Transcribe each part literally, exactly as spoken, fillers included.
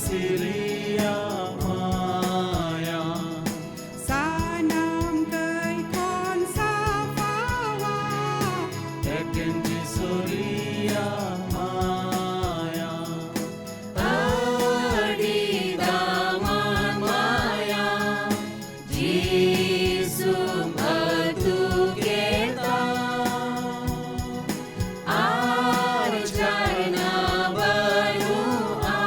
Syria ᱢᱟᱭᱟ᱾ ᱥᱟᱱᱟᱢ ᱠᱟᱹᱭ ᱠᱷᱚᱱ ᱥᱟᱯᱷᱟᱣᱟ᱾ ᱮᱠᱮᱱ ᱡᱤᱥᱩ ᱨᱤᱭᱟ ᱢᱟᱭᱟ᱾ ᱟᱹᱰᱤ ᱫᱟᱢᱟᱱ ᱢᱟᱭᱟ᱾ ᱡᱤᱥᱩᱢ ᱟᱹᱛᱩ ᱠᱮᱫᱟ᱾ ᱟᱨ ᱡᱷᱟᱨᱱᱟ ᱵᱟᱹᱱᱩᱜᱼᱟ᱾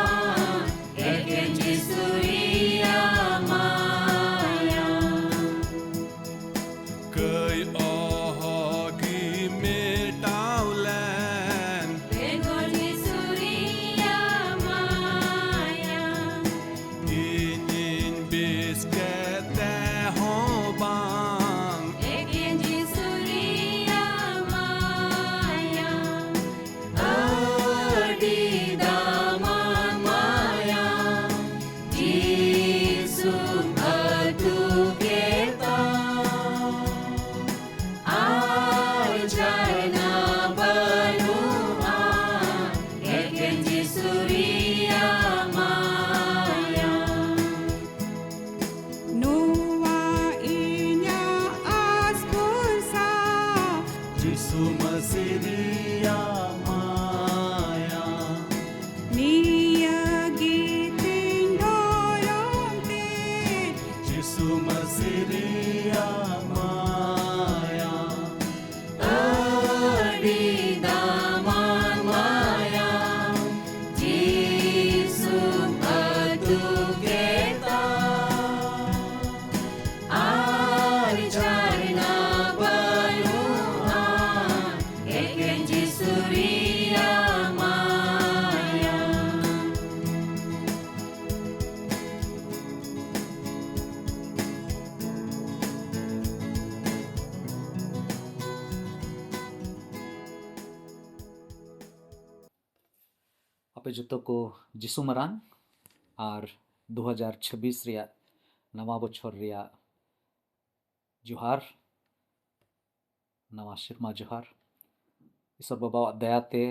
ᱮᱠᱮᱱ ᱡᱤᱥᱩ ᱨᱤᱭᱟ ᱢᱟᱭᱟ᱾ ᱠᱟᱹᱭ ᱚᱦᱚ ᱜᱮ ᱢᱮᱴᱟᱣ ᱞᱮᱱ᱾ ᱵᱮᱜᱚᱨ ᱡᱤᱥᱩ ᱨᱤᱭᱟ ᱢᱟᱭᱟ᱾ ᱤᱧᱤᱧ ᱵᱮᱥ ᱠᱮᱛᱮ ᱦᱚᱸ ᱵᱟᱝ᱾ ᱮᱠᱮᱱ ᱡᱤᱥᱩ ᱨᱤᱭᱟ ᱢᱟᱭᱟ᱾ ᱟᱹᱰᱤ ᱫᱟᱢᱟᱱ ᱢᱟᱭᱟ᱾ ᱡᱤᱥᱩᱢ ᱟᱹᱛᱩ ᱠᱮᱫᱟ᱾ ᱟᱨ ᱡᱷᱟᱨᱱᱟ ᱵᱟᱹᱱᱩᱜᱼᱟ᱾ ᱮᱠᱮᱱ ᱡᱤᱥᱩ ᱨᱤᱭᱟ ᱢᱟᱭᱟ᱾ ᱱᱚᱣᱟ ᱤᱧᱟᱹᱜ ᱟᱥ ᱵᱷᱚᱨᱥᱟ᱾ ᱡᱤᱥᱩ ᱢᱟᱹᱥᱤ ᱨᱤᱭᱟ ᱢᱟᱭᱟ᱾ ᱱᱤᱭᱟᱹ ᱜᱮ ᱛᱤᱧ ᱫᱷᱚᱨᱚᱢ ᱛᱮ᱾ ᱡᱤᱥᱩ ᱢᱟᱹᱥᱤ ᱨᱤᱭᱟ ᱢᱟᱭᱟ᱾ ᱟᱹᱰᱤ ᱫᱟᱢᱟᱱ ᱢᱟᱭᱟ᱾ ᱡᱤᱥᱩᱢ ᱟᱹᱛᱩ ᱠᱮᱫᱟ᱾ ᱟᱨ ᱡᱷᱟᱨᱱᱟ ᱵᱟᱹᱱᱩᱜᱼᱟ᱾ ᱮᱠᱮᱱ ᱡᱤᱥᱩ ᱨᱤᱭᱟ ᱢᱟᱭᱟ᱾ ᱟᱯᱮ ᱡᱚᱛᱚ ᱠᱚ ᱡᱤᱥᱩ ᱢᱟᱨᱟᱝ ᱟᱨ ᱫᱩ ᱦᱟᱡᱟᱨ ᱪᱷᱟᱵᱵᱤᱥ ᱨᱮᱭᱟᱜ ᱱᱟᱣᱟ ᱵᱚᱪᱷᱚᱨ ᱨᱮᱭᱟᱜ ᱡᱚᱦᱟᱨ, ᱱᱟᱣᱟ ᱥᱮᱨᱢᱟ ᱡᱚᱦᱟᱨ᱾ ᱤᱥᱚᱨ ᱵᱟᱵᱟᱣᱟᱜ ᱫᱟᱭᱟᱛᱮ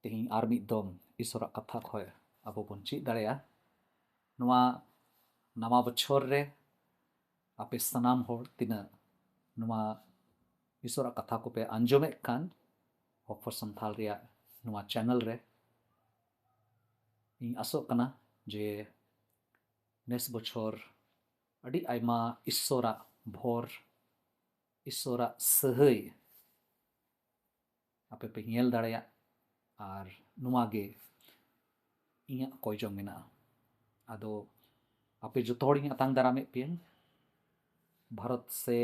ᱛᱮᱦᱮᱧ ᱟᱨ ᱢᱤᱫ ᱫᱚᱢ ᱤᱥᱚᱨᱟᱜ ᱠᱟᱛᱷᱟ ᱠᱷᱚᱱ ᱟᱵᱚ ᱵᱚᱱ ᱪᱮᱫ ᱫᱟᱲᱮᱭᱟᱜᱼᱟ᱾ ᱱᱚᱣᱟ ᱱᱟᱣᱟ ᱵᱚᱪᱷᱚᱨ ᱨᱮ ᱟᱯᱮ ᱥᱟᱱᱟᱢ ᱦᱚᱲ ᱛᱤᱱᱟᱹᱜ ᱱᱚᱣᱟ ᱤᱥᱚᱨᱟᱜ ᱠᱟᱛᱷᱟ ᱠᱚᱯᱮ ᱟᱸᱡᱚᱢᱮᱫ ᱠᱟᱱ, Hope for Santhal ᱨᱮᱭᱟᱜ ᱱᱚᱣᱟ ᱪᱮᱱᱮᱞ ᱨᱮ, ᱤᱧ ᱟᱥᱚᱜ ᱠᱟᱱᱟ ᱡᱮ ᱱᱮᱥ ᱵᱚᱪᱷᱚᱨ ᱟᱹᱰᱤ ᱟᱭᱢᱟ ᱤᱥᱚᱨᱟᱜ ᱵᱷᱚᱨ, ᱤᱥᱚᱨᱟᱜ ᱥᱟᱹᱦᱟᱹᱭ ᱟᱯᱮ ᱯᱮ ᱧᱮᱞ ᱫᱟᱲᱮᱭᱟᱜ᱾ ᱟᱨ ᱱᱚᱣᱟ ᱜᱮ ᱤᱧᱟᱹᱜ ᱠᱚᱭ ᱡᱚᱝ ᱢᱮᱱᱟᱜᱼᱟ᱾ ᱟᱫᱚ ᱟᱯᱮ ᱡᱚᱛᱚ ᱦᱚᱲᱤᱧ ᱟᱛᱟᱝ ᱫᱟᱨᱟᱢᱮᱫ ᱯᱮᱭᱟ, ᱵᱷᱟᱨᱚᱛ ᱥᱮ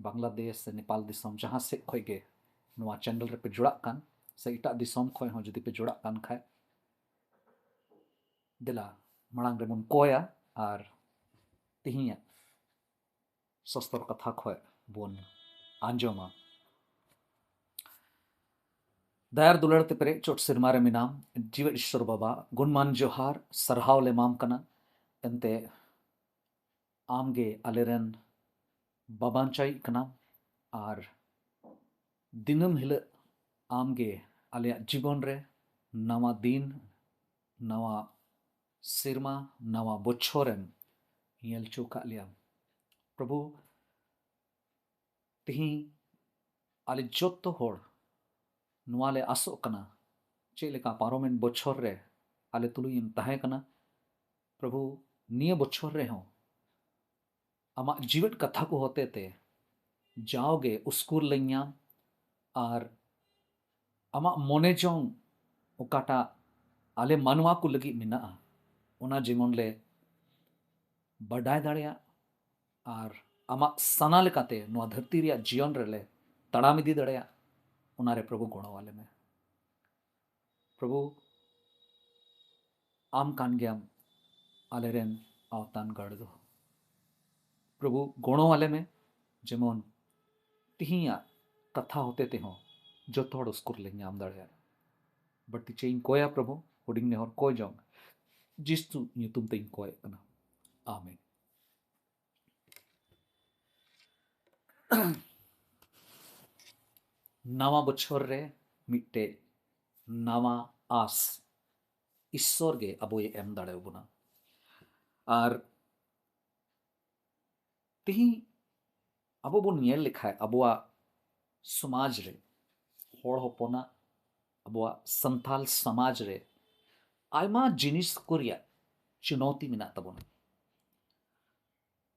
ᱵᱟᱝᱞᱟᱫᱮᱥ ᱥᱮ ᱱᱮᱯᱟᱞ ᱫᱤᱥᱚᱢ ᱡᱟᱦᱟᱸ ᱥᱮᱫ ᱠᱷᱚᱱ ᱜᱮ ᱱᱚᱣᱟ ᱪᱮᱱᱮᱞ ᱨᱮᱯᱮ ᱡᱚᱲᱟᱜ ᱠᱟᱱ, ᱥᱮ ᱮᱴᱟᱜ ᱫᱤᱥᱚᱢ ᱠᱷᱚᱱ ᱦᱚᱸ ᱡᱩᱫᱤ ᱯᱮ ᱡᱚᱲᱟᱜ ᱠᱟᱱ ᱠᱷᱟᱡ, ᱫᱮᱞᱟ ᱢᱟᱲᱟᱝ ᱨᱮᱵᱚᱱ ᱠᱚᱭᱟ ᱟᱨ ᱛᱮᱦᱮᱧᱟᱜ ᱥᱚᱥᱛᱚᱨ ᱠᱟᱛᱷᱟ ᱠᱷᱚᱱ ᱵᱚᱱ ᱟᱸᱡᱚᱢᱟ᱾ ᱫᱟᱭᱟᱨ ᱫᱩᱞᱟᱹᱲ ᱛᱮ ᱯᱮᱨᱮᱡ ᱪᱚᱴ ᱥᱮᱨᱢᱟ ᱨᱮ ᱢᱮᱱᱟᱢ, ᱡᱤᱣᱮᱫ ᱤᱥᱥᱚᱨ ᱵᱟᱵᱟ, ᱜᱩᱱᱢᱟᱱ ᱡᱚᱦᱟᱨ, ᱥᱟᱨᱦᱟᱣ ᱞᱮ ᱮᱢᱟᱢ ᱠᱟᱱᱟ᱾ ᱮᱱᱛᱮ ᱟᱢᱜᱮ ᱟᱞᱮᱨᱮᱱ ᱵᱟᱵᱟᱧᱪᱟᱭᱤᱡ ᱠᱟᱱᱟᱢ, ᱟᱨ ᱫᱤᱱᱟᱹᱢ ᱦᱤᱞᱳᱜ ᱟᱢᱜᱮ ᱟᱞᱮᱭᱟᱜ ᱡᱤᱵᱚᱱ ᱨᱮ ᱱᱟᱣᱟ ᱫᱤᱱ, ᱱᱟᱣᱟ ᱥᱮᱨᱢᱟ, ᱱᱟᱣᱟ ᱵᱚᱪᱷᱚᱨᱮᱢ ᱧᱮᱞ ᱦᱚᱪᱚ ᱟᱠᱟᱫ ᱞᱮᱭᱟ᱾ ᱯᱨᱚᱵᱷᱩ, ᱛᱮᱦᱮᱧ ᱟᱞᱮ ᱡᱚᱛᱚ ᱦᱚᱲ ᱱᱚᱣᱟ ᱞᱮ ᱟᱥᱚᱜ ᱠᱟᱱᱟ, ᱪᱮᱫ ᱞᱮᱠᱟ ᱯᱟᱨᱚᱢᱮᱱ ᱵᱚᱪᱷᱚᱨ ᱨᱮ ᱟᱞᱮ ᱛᱩᱞᱩᱡ ᱮᱢ ᱛᱟᱦᱮᱸ ᱠᱟᱱᱟ, ᱯᱨᱚᱵᱷᱩ, ᱱᱤᱭᱟᱹ ᱵᱚᱪᱷᱚᱨ ᱨᱮᱦᱚᱸ ᱟᱢᱟᱜ ᱡᱤᱣᱮᱫ ᱠᱟᱛᱷᱟ ᱠᱚ ᱦᱚᱛᱮ ᱛᱮ ᱡᱟᱣᱜᱮ ᱩᱥᱠᱩᱨ ᱞᱮ ᱧᱟᱢ, ᱟᱨ ᱟᱢᱟᱜ ᱢᱚᱱᱮ ᱡᱚᱝ ᱚᱠᱟᱴᱟᱜ ᱟᱞᱮ ᱢᱟᱱᱣᱟ ᱠᱚ ᱞᱟᱹᱜᱤᱫ ᱢᱮᱱᱟᱜᱼᱟ, ᱚᱱᱟ ᱡᱮᱢᱚᱱ ᱞᱮ ᱵᱟᱰᱟᱭ ᱫᱟᱲᱮᱭᱟᱜ, ᱟᱨ ᱟᱢᱟᱜ ᱥᱟᱱᱟ ᱞᱮᱠᱟᱛᱮ ᱱᱚᱣᱟ ᱫᱷᱟᱹᱨᱛᱤ ᱨᱮᱭᱟᱜ ᱡᱤᱭᱚᱱ ᱨᱮᱞᱮ ᱛᱟᱲᱟᱢ ᱤᱫᱤ ᱫᱟᱲᱮᱭᱟᱜ, ᱚᱱᱟᱨᱮ ᱯᱨᱚᱵᱷᱩ ᱜᱚᱲᱚ ᱟᱞᱮ ᱢᱮ᱾ ᱯᱨᱚᱵᱷᱩ, ᱟᱢ ᱠᱟᱱ ᱜᱮᱭᱟᱢ ᱟᱞᱮᱨᱮᱱ ᱟᱣᱛᱟᱱ ᱜᱟᱲ ᱫᱚ᱾ ᱯᱨᱚᱵᱷᱩ, ᱜᱚᱲᱚ ᱟᱞᱮ ᱢᱮ, ᱡᱮᱢᱚᱱ ᱛᱤᱦᱤᱧᱟᱜ ᱠᱟᱛᱷᱟ ᱦᱚᱛᱮ ᱛᱮᱦᱚᱸ ᱡᱚᱛᱚ ᱦᱚᱲ ᱩᱥᱠᱩᱨ ᱞᱮ ᱧᱟᱢ ᱫᱟᱲᱮᱭᱟᱜ᱾ ᱵᱟᱹᱲᱛᱤ ᱪᱮᱫ ᱤᱧ ᱠᱚᱭᱟ ᱯᱨᱚᱵᱷᱩ, ᱦᱩᱰᱤᱧ ᱱᱮᱦᱚᱨ ᱠᱚᱭ ᱡᱚᱝ ᱡᱤᱥᱩ ᱧᱩᱛᱩᱢ ᱛᱮᱧ ᱠᱚᱭᱮᱫ ᱠᱟᱱᱟ, ᱟᱢᱮᱱ᱾ ᱱᱟᱣᱟ ᱵᱚᱪᱷᱚᱨ ᱨᱮ ᱢᱤᱫᱴᱮᱡ ᱱᱟᱣᱟ ᱟᱥ, ᱤᱥᱥᱚᱨ ᱜᱮ ᱟᱵᱚᱭ ᱮᱢ ᱫᱟᱲᱮᱭᱟᱵᱚᱱᱟ᱾ ᱟᱨ ᱛᱤᱦᱤᱧ ᱟᱵᱚ ᱵᱚᱱ ᱧᱮᱞ ᱞᱮᱠᱷᱟᱡ ᱟᱵᱚᱣᱟᱜ ᱥᱚᱢᱟᱡᱽ ᱨᱮ, ᱦᱚᱲ ᱦᱚᱯᱚᱱᱟᱜ, ᱟᱵᱚᱣᱟᱜ ᱥᱟᱱᱛᱟᱞ ᱥᱚᱢᱟᱡᱽ ᱨᱮ ᱟᱭᱢᱟ ᱡᱤᱱᱤᱥ ᱠᱚ ᱨᱮᱭᱟᱜ ᱪᱩᱱᱚᱣᱛᱤ ᱢᱮᱱᱟᱜ ᱛᱟᱵᱚᱱᱟ᱾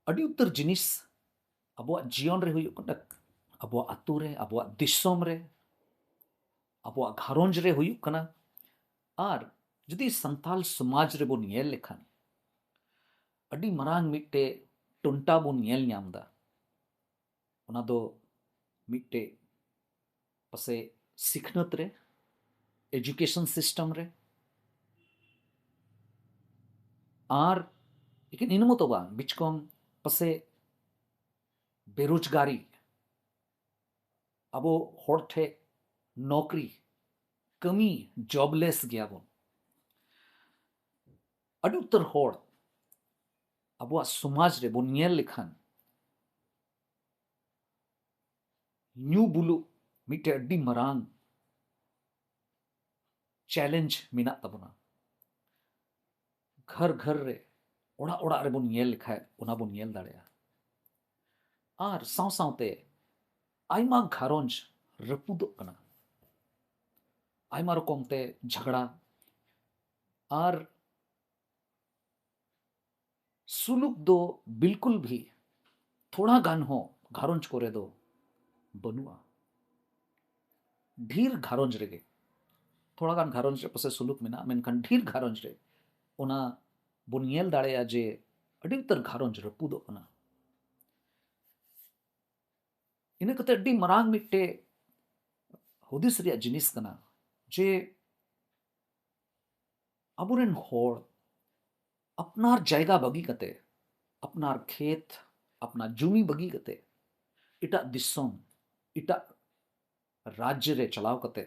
ᱟᱹᱰᱤ ᱩᱛᱟᱹᱨ ᱡᱤᱱᱤᱥ ᱟᱵᱚᱣᱟᱜ ᱡᱤᱭᱚᱱ ᱨᱮ ᱦᱩᱭᱩᱜ ᱠᱟᱱᱟ, ᱟᱵᱚᱣᱟᱜ ᱟᱹᱛᱩ ᱨᱮ, ᱟᱵᱚᱣᱟᱜ ᱫᱤᱥᱚᱢ ᱨᱮ, ᱟᱵᱚᱣᱟᱜ ᱜᱷᱟᱨᱚᱸᱡᱽ ᱨᱮ ᱦᱩᱭᱩᱜ ᱠᱟᱱᱟ᱾ ᱟᱨ ᱡᱩᱫᱤ ᱥᱟᱱᱛᱟᱞ ᱥᱚᱢᱟᱡᱽ ᱨᱮᱵᱚᱱ ᱧᱮᱞ ᱞᱮᱠᱷᱟᱱ, ᱟᱹᱰᱤ ᱢᱟᱨᱟᱝ ᱢᱤᱫᱴᱮᱡ ᱴᱚᱱᱴᱟ ᱵᱚᱱ ᱧᱮᱞ ᱧᱟᱢ ᱮᱫᱟ᱾ ᱚᱱᱟ ᱫᱚ ᱢᱤᱫᱴᱮᱡ ᱯᱟᱥᱮ ᱥᱤᱠᱷᱱᱟᱹᱛ ᱨᱮ, education system ᱨᱮ, ᱟᱨ ᱮᱠᱮᱱ ᱤᱱᱟᱹ ᱢᱚᱛᱚ ᱵᱟᱝ, ᱵᱤᱪᱠᱚᱢ ᱯᱟᱥᱮ ᱵᱮᱨᱳᱡᱽᱜᱟᱨᱤ, ᱟᱵᱚ ᱦᱚᱲ ᱴᱷᱮᱡ ᱱᱚᱠᱨᱤ, ᱠᱟᱹᱢᱤ, jobless ᱜᱮᱭᱟᱵᱚᱱ᱾ ᱟᱹᱰᱤ ᱩᱛᱟᱹᱨ ᱦᱚᱲ ᱟᱵᱚᱣᱟᱜ ᱥᱚᱢᱟᱡᱽ ᱨᱮᱵᱚᱱ ᱧᱮᱞ ᱞᱮᱠᱷᱟᱱ ᱧᱩ ᱵᱩᱞᱩᱜ ᱢᱤᱫᱴᱮᱡ ᱟᱹᱰᱤ ᱢᱟᱨᱟᱝ challenge ᱢᱮᱱᱟᱜ ᱛᱟᱵᱚᱱᱟ᱾ ᱜᱷᱟᱨ ᱜᱷᱟᱨ ᱨᱮ, ᱚᱲᱟᱜ ᱚᱲᱟᱜ ᱨᱮᱵᱚᱱ ᱧᱮᱞ ᱞᱮᱠᱷᱟᱡ ᱚᱱᱟ ᱵᱚᱱ ᱧᱮᱞ ᱫᱟᱲᱮᱭᱟᱜᱼᱟ᱾ ᱟᱨ ᱥᱟᱶ ᱥᱟᱶᱛᱮ ᱟᱭᱢᱟ ᱜᱷᱟᱨᱚᱸᱡᱽ ᱨᱟᱹᱯᱩᱫᱚᱜ ᱠᱟᱱᱟ, ᱟᱭᱢᱟ ᱨᱚᱠᱚᱢ ᱛᱮ ᱡᱷᱟᱜᱽᱲᱟ᱾ ᱟᱨ ᱥᱩᱞᱩᱠ ᱫᱚ ᱵᱤᱞᱠᱩᱞ ᱵᱷᱤ ᱛᱷᱚᱲᱟ ᱜᱟᱱ ᱦᱚᱸ ᱜᱷᱟᱨᱚᱸᱡᱽ ᱠᱚᱨᱮ ᱫᱚ ᱵᱟᱹᱱᱩᱜᱼᱟ᱾ ᱰᱷᱮᱨ ᱜᱷᱟᱨᱚᱸᱡᱽ ᱨᱮᱜᱮ, ᱛᱷᱚᱲᱟ ᱜᱟᱱ ᱜᱷᱟᱨᱚᱸᱡᱽ ᱨᱮ ᱯᱟᱥᱮ ᱥᱩᱞᱩᱠ ᱢᱮᱱᱟᱜᱼᱟ, ᱢᱮᱱᱠᱷᱟᱱ ᱰᱷᱮᱨ ᱜᱷᱟᱨᱚᱸᱡᱽ ᱨᱮ ᱚᱱᱟ ᱵᱚᱱ ᱧᱮᱞ ᱫᱟᱲᱮᱭᱟᱜᱼᱟ ᱡᱮ ᱟᱹᱰᱤ ᱩᱛᱟᱹᱨ ᱜᱷᱟᱨᱚᱸᱡᱽ ᱨᱟᱹᱯᱩᱫᱚᱜ ᱠᱟᱱᱟ᱾ ᱤᱱᱟᱹ ᱠᱟᱛᱮ ᱟᱹᱰᱤ ᱢᱟᱨᱟᱝ ᱢᱤᱫᱴᱮᱡ ᱦᱩᱫᱤᱥ ᱨᱮᱭᱟᱜ ᱡᱤᱱᱤᱥ ᱠᱟᱱᱟ ᱡᱮ ᱟᱵᱚᱨᱮᱱ ᱦᱚᱲ ᱟᱯᱱᱟᱨ ᱡᱟᱭᱜᱟ ᱵᱟᱹᱜᱤ ᱠᱟᱛᱮ, ᱟᱯᱱᱟᱨ ᱠᱷᱮᱛ, ᱟᱯᱱᱟᱨ ᱡᱩᱢᱤ ᱵᱟᱹᱜᱤ ᱠᱟᱛᱮ ᱮᱴᱟᱜ ᱫᱤᱥᱚᱢ, ᱮᱴᱟᱜ ᱨᱟᱡᱽᱡᱚ ᱨᱮ ᱪᱟᱞᱟᱣ ᱠᱟᱛᱮ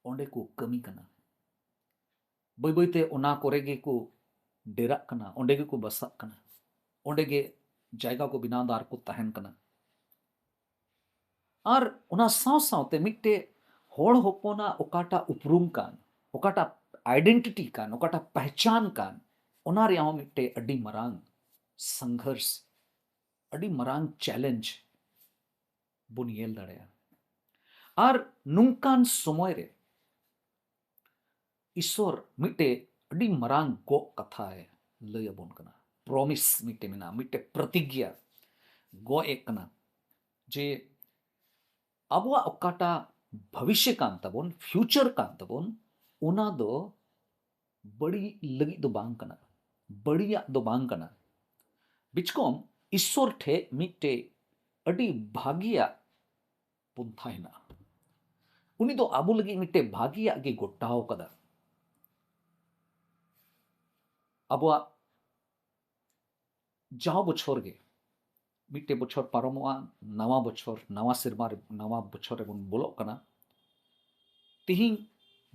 ᱚᱸᱰᱮ ᱠᱚ ᱠᱟᱹᱢᱤ ᱠᱟᱱᱟ᱾ ᱵᱟᱹᱭ ᱵᱟᱹᱭᱛᱮ ᱚᱱᱟ ᱠᱚᱨᱮ ᱜᱮᱠᱚ ᱰᱮᱨᱟᱜ ᱠᱟᱱᱟ, ᱚᱸᱰᱮ ᱜᱮᱠᱚ ᱵᱟᱥᱟᱜ ᱠᱟᱱᱟ, ᱚᱸᱰᱮ ᱜᱮ ᱡᱟᱭᱜᱟ ᱠᱚ ᱵᱮᱱᱟᱣ ᱮᱫᱟ ᱟᱨ ᱠᱚ ᱛᱟᱦᱮᱱ ᱠᱟᱱᱟ᱾ ᱟᱨ ᱚᱱᱟ ᱥᱟᱶ ᱥᱟᱶᱛᱮ ᱢᱤᱫᱴᱮᱡ ᱦᱚᱲ ᱦᱚᱯᱚᱱᱟᱜ ᱚᱠᱟᱴᱟᱜ ᱩᱯᱨᱩᱢ ᱠᱟᱱ, ᱚᱠᱟᱴᱟᱜ ᱟᱭᱰᱮᱱᱴᱤᱴᱤ ᱠᱟᱱ, ᱚᱠᱟᱴᱟᱜ ᱯᱮᱦᱪᱟᱱ ᱠᱟᱱ, ᱚᱱᱟ ᱨᱮᱭᱟᱜ ᱦᱚᱸ ᱢᱤᱫᱴᱮᱡ ᱟᱹᱰᱤ ᱢᱟᱨᱟᱝ ᱥᱚᱝᱜᱷᱚᱨᱥ, ᱟᱹᱰᱤ ᱢᱟᱨᱟᱝ ᱪᱮᱞᱮᱧᱡᱽ ᱵᱚᱱ ᱧᱮᱞ ᱫᱟᱲᱮᱭᱟᱜᱼᱟ᱾ ᱟᱨ ᱱᱚᱝᱠᱟᱱ ᱥᱚᱢᱚᱭ ᱨᱮ ᱤᱥᱥᱚᱨ ᱢᱤᱫᱴᱮᱡ ᱟᱹᱰᱤ ᱢᱟᱨᱟᱝ ᱜᱚᱜ ᱠᱟᱛᱷᱟᱭ ᱞᱟᱹᱭ ᱟᱵᱚᱱ ᱠᱟᱱᱟ, ᱯᱨᱚᱢᱤᱥ ᱢᱤᱫᱴᱮᱡ ᱢᱮᱱᱟᱜᱼᱟ, ᱢᱤᱫᱴᱮᱡ ᱯᱨᱚᱛᱤᱜᱽᱧᱟ ᱜᱚᱜ ᱮᱫ ᱠᱟᱱᱟ, ᱡᱮ ᱟᱵᱚᱣᱟᱜ ᱚᱠᱟᱴᱟᱜ ᱵᱷᱚᱵᱤᱥᱥᱚ ᱠᱟᱱ ᱛᱟᱵᱚᱱ, ᱯᱷᱤᱭᱩᱪᱟᱨ ᱠᱟᱱ ᱛᱟᱵᱚᱱ, ᱚᱱᱟ ᱫᱚ ᱵᱟᱹᱲᱤᱡ ᱞᱟᱹᱜᱤᱫ ᱫᱚ ᱵᱟᱝ ᱠᱟᱱᱟ, ᱵᱟᱹᱲᱤᱡᱟᱜ ᱫᱚ ᱵᱟᱝ ᱠᱟᱱᱟ᱾ ᱵᱤᱪᱠᱚᱢ ᱤᱥᱥᱚᱨ ᱴᱷᱮᱡ ᱢᱤᱫᱴᱮᱡ ᱟᱹᱰᱤ ᱵᱷᱟᱹᱜᱤᱭᱟᱜ ᱯᱚᱱᱛᱷᱟ ᱦᱮᱱᱟᱜᱼᱟ᱾ ᱩᱱᱤ ᱫᱚ ᱟᱵᱚ ᱞᱟᱹᱜᱤᱫ ᱢᱤᱫᱴᱮᱡ ᱵᱷᱟᱹᱜᱤᱭᱟᱜ ᱜᱮ ᱜᱚᱴᱟᱣ ᱠᱟᱫᱟ᱾ ᱟᱵᱚᱣᱟᱜ ᱡᱟᱣ ᱵᱚᱪᱷᱚᱨ ᱜᱮ ᱢᱤᱫᱴᱮᱡ ᱵᱚᱪᱷᱚᱨ ᱯᱟᱨᱚᱢᱚᱜᱼᱟ, ᱱᱟᱣᱟ ᱵᱚᱪᱷᱚᱨ, ᱱᱟᱣᱟ ᱥᱮᱨᱢᱟ ᱨᱮ, ᱱᱟᱣᱟ ᱵᱚᱪᱷᱚᱨ ᱨᱮᱵᱚᱱ ᱵᱚᱞᱚᱜ ᱠᱟᱱᱟ᱾ ᱛᱤᱦᱤᱧ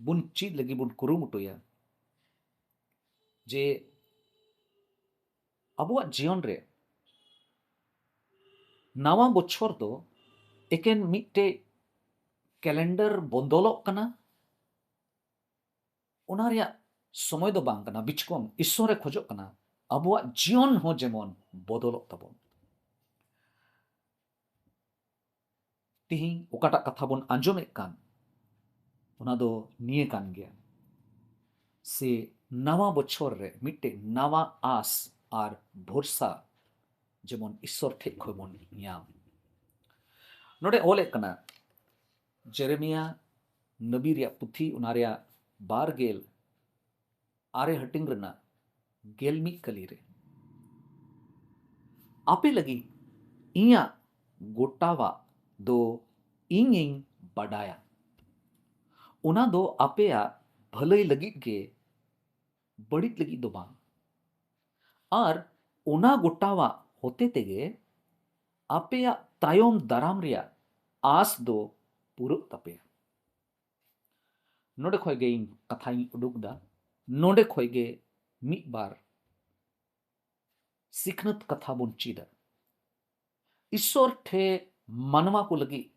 ᱵᱚᱱ ᱪᱮᱫ ᱞᱟᱹᱜᱤᱫ ᱵᱚᱱ ᱠᱩᱨᱩᱢᱩᱴᱩᱭᱟ ᱡᱮ ᱟᱵᱚᱣᱟᱜ ᱡᱤᱭᱚᱱ ᱨᱮ ᱱᱟᱣᱟ ᱵᱚᱪᱷᱚᱨ ᱫᱚ ᱮᱠᱮᱱ ᱢᱤᱫᱴᱮᱡ ᱠᱮᱞᱮᱱᱰᱟᱨ ᱵᱚᱫᱚᱞᱚᱜ ᱠᱟᱱᱟ, ᱚᱱᱟ ᱨᱮᱭᱟᱜ ᱥᱚᱢᱚᱭ ᱫᱚ ᱵᱟᱝ ᱠᱟᱱᱟ᱾ ᱵᱤᱪᱠᱚᱢ ᱤᱥᱥᱚᱨᱮ ᱠᱷᱚᱡᱚᱜ ᱠᱟᱱᱟ ᱟᱵᱚᱣᱟᱜ ᱡᱤᱭᱚᱱ ᱦᱚᱸ ᱡᱮᱢᱚᱱ ᱵᱚᱫᱚᱞᱚᱜ ᱛᱟᱵᱚᱱ᱾ ᱛᱤᱦᱤᱧ ᱚᱠᱟᱴᱟᱜ ᱠᱟᱛᱷᱟ ᱵᱚᱱ ᱟᱸᱡᱚᱢᱮᱫ ᱠᱟᱱ, ᱚᱱᱟ ᱫᱚ ᱱᱤᱭᱟᱹ ᱠᱟᱱ ᱜᱮᱭᱟ, ᱥᱮ ᱱᱟᱣᱟ ᱵᱚᱪᱷᱚᱨ ᱨᱮ ᱢᱤᱫᱴᱮᱡ ᱱᱟᱣᱟ ᱟᱥ ᱟᱨ ᱵᱷᱚᱨᱥᱟ ᱡᱮᱢᱚᱱ ᱤᱥᱥᱚᱨ ᱴᱷᱮᱡ ᱠᱷᱚᱱ ᱵᱚᱱ ᱧᱟᱢ᱾ ᱱᱚᱰᱮ ᱚᱞᱮᱫ ᱠᱟᱱᱟ, ᱡᱮᱨᱮᱢᱤᱭᱟ ᱱᱚᱵᱤ ᱨᱮᱭᱟᱜ ᱯᱩᱛᱷᱤ, ᱚᱱᱟ ᱨᱮᱭᱟᱜ ᱵᱟᱨ ᱜᱮᱞ ᱟᱨᱮ ᱦᱟᱹᱴᱤᱧ ᱨᱮᱱᱟᱜ ᱜᱮᱞ ᱢᱤᱫ ᱠᱟᱹᱞᱤ ᱨᱮ, ᱟᱯᱮ ᱞᱟᱹᱜᱤᱫ ᱤᱧᱟᱹᱜ ᱜᱚᱴᱟᱣᱟᱜ ᱫᱚ ᱤᱧᱤᱧ ᱵᱟᱰᱟᱭᱟ᱾ ᱚᱱᱟ ᱫᱚ ᱟᱯᱮᱭᱟᱜ ᱵᱷᱟᱹᱞᱟᱹᱭ ᱞᱟᱹᱜᱤᱫ ᱜᱮ, ᱵᱟᱹᱲᱤᱡ ᱞᱟᱹᱜᱤᱫ ᱫᱚ ᱵᱟᱝ᱾ ᱟᱨ ᱚᱱᱟ ᱜᱚᱴᱟᱣᱟᱜ ᱦᱚᱛᱮ ᱛᱮᱜᱮ ᱟᱯᱮᱭᱟᱜ ᱛᱟᱭᱚᱢ ᱫᱟᱨᱟᱢ ᱨᱮᱭᱟᱜ ᱟᱸᱥ ᱫᱚ ᱯᱩᱨᱟᱹᱜ ᱛᱟᱯᱮᱭᱟ᱾ ᱱᱚᱰᱮ ᱠᱷᱚᱡ ᱜᱮ ᱤᱧ ᱠᱟᱛᱷᱟᱧ ᱩᱰᱩᱠ ᱫᱟ, ᱱᱚᱰᱮ ᱠᱷᱚᱡ ᱜᱮ ᱢᱤᱫ ᱵᱟᱨ ᱥᱤᱠᱷᱱᱟᱹᱛ ᱠᱟᱛᱷᱟ ᱵᱚᱱ ᱪᱮᱫᱟ᱾ ᱤᱥᱥᱚᱨ ᱴᱷᱮᱡ ᱢᱟᱱᱣᱟ ᱠᱚ ᱞᱟᱹᱜᱤᱫ,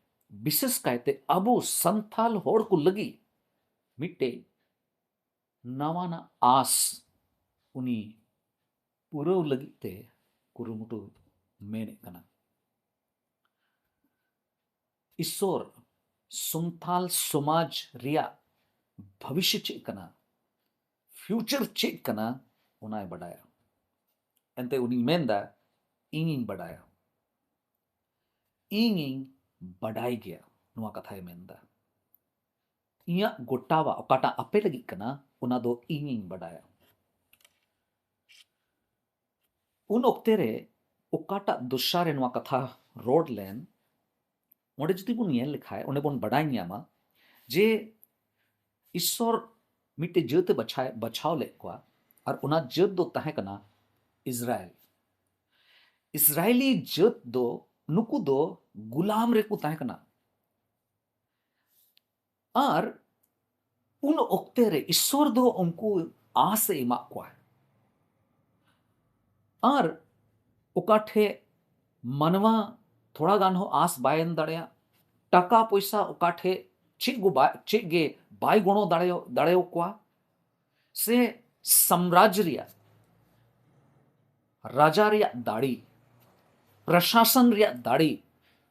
ᱵᱤᱥᱮᱥ ᱠᱟᱭᱛᱮ ᱟᱵᱚ ᱥᱟᱱᱛᱟᱞ ᱦᱚᱲ ᱠᱚ ᱞᱟᱹᱜᱤᱫ ᱢᱤᱫᱴᱮᱡ ᱱᱟᱣᱟᱱᱟᱜ ᱟᱥ ᱩᱱᱤ ᱯᱩᱨᱟᱹᱣ ᱞᱟᱹᱜᱤᱫ ᱛᱮ ᱠᱩᱨᱩᱢᱩᱴᱩ ᱢᱮᱱᱮᱫ ᱠᱟᱱᱟ᱾ ᱤᱥᱥᱚᱨ ᱥᱟᱱᱛᱟᱞ ᱥᱚᱢᱟᱡᱽ ᱨᱮᱭᱟᱜ ᱵᱷᱚᱵᱤᱥᱥᱚ ᱪᱮᱫ ᱠᱟᱱᱟ, ᱯᱷᱤᱭᱩᱪᱟᱨ ᱪᱮᱫ ᱠᱟᱱᱟ, ᱚᱱᱟᱭ ᱵᱟᱰᱟᱭᱟ᱾ ᱮᱱᱛᱮ ᱩᱱᱤ ᱢᱮᱱᱫᱟ, "ᱤᱧᱤᱧ ᱵᱟᱰᱟᱭᱟ, ᱤᱧᱤᱧ ᱵᱟᱰᱟᱭ ᱜᱮᱭᱟ", ᱱᱚᱣᱟ ᱠᱟᱛᱷᱟᱭ ᱢᱮᱱᱫᱟ᱾ ᱤᱧᱟᱹᱜ ᱜᱚᱴᱟᱣᱟᱜ ᱚᱠᱟᱴᱟᱜ ᱟᱯᱮ ᱞᱟᱹᱜᱤᱫ ᱠᱟᱱᱟ, ᱚᱱᱟ ᱫᱚ ᱤᱧᱤᱧ ᱵᱟᱰᱟᱭᱟ᱾ ᱩᱱ ᱚᱠᱛᱮ ᱨᱮ ᱚᱠᱟᱴᱟᱜ ᱫᱚᱥᱟ ᱨᱮ ᱱᱚᱣᱟ ᱠᱟᱛᱷᱟ ᱨᱚᱲ ᱞᱮᱱ, ᱚᱸᱰᱮ ᱡᱩᱫᱤ ᱵᱚᱱ ᱧᱮᱞ ᱞᱮᱠᱷᱟᱡ, ᱚᱸᱰᱮ ᱵᱚᱱ ᱵᱟᱰᱟᱭ ᱧᱟᱢᱟ ᱡᱮ ᱤᱥᱥᱚᱨ ᱢᱤᱫᱴᱮᱡ ᱡᱟᱹᱛ ᱮ ᱵᱟᱪᱷᱟᱭ-, ᱵᱟᱪᱷᱟᱣ ᱞᱮᱫ ᱠᱚᱣᱟ, ᱟᱨ ᱚᱱᱟ ᱡᱟᱹᱛ ᱫᱚ ᱛᱟᱦᱮᱸ ᱠᱟᱱᱟ ᱤᱥᱨᱟᱭᱮᱞ᱾ ᱤᱥᱨᱟᱭᱮᱞᱤ ᱡᱟᱹᱛ ᱫᱚ, ᱱᱩᱠᱩ ᱫᱚ ᱜᱩᱞᱟᱢ ᱨᱮᱠᱚ ᱛᱟᱦᱮᱸ ᱠᱟᱱᱟ᱾ ᱟᱨ ᱩᱱ ᱚᱠᱛᱮ ᱨᱮ ᱤᱥᱥᱚᱨ ᱫᱚ ᱩᱱᱠᱩ ᱟᱸᱥ ᱮ ᱮᱢᱟᱜ ᱠᱚᱣᱟ᱾ ᱟᱨ ᱚᱠᱟ ᱴᱷᱮᱡ ᱢᱟᱱᱣᱟ ᱛᱷᱚᱲᱟ ᱜᱟᱱ ᱦᱚᱸ ᱟᱸᱥ ᱵᱟᱭ ᱮᱢ ᱫᱟᱲᱮᱭᱟᱜ, ᱴᱟᱠᱟ ᱯᱚᱭᱥᱟ ᱚᱠᱟ ᱴᱷᱮᱡ ᱪᱮᱫ ᱠᱚ ᱵᱟᱭ, ᱪᱮᱫ ᱜᱮ ᱵᱟᱭ ᱜᱚᱲᱚ ᱫᱟᱲᱮᱭᱟ-, ᱫᱟᱲᱮᱭᱟᱠᱚᱣᱟ, ᱥᱮ ᱥᱟᱢᱨᱟᱡᱽ ᱨᱮᱭᱟᱜ, ᱨᱟᱡᱟ ᱨᱮᱭᱟᱜ ᱫᱟᱲᱮ, ᱯᱨᱚᱥᱟᱥᱚᱱ ᱨᱮᱭᱟᱜ ᱫᱟᱲᱮ,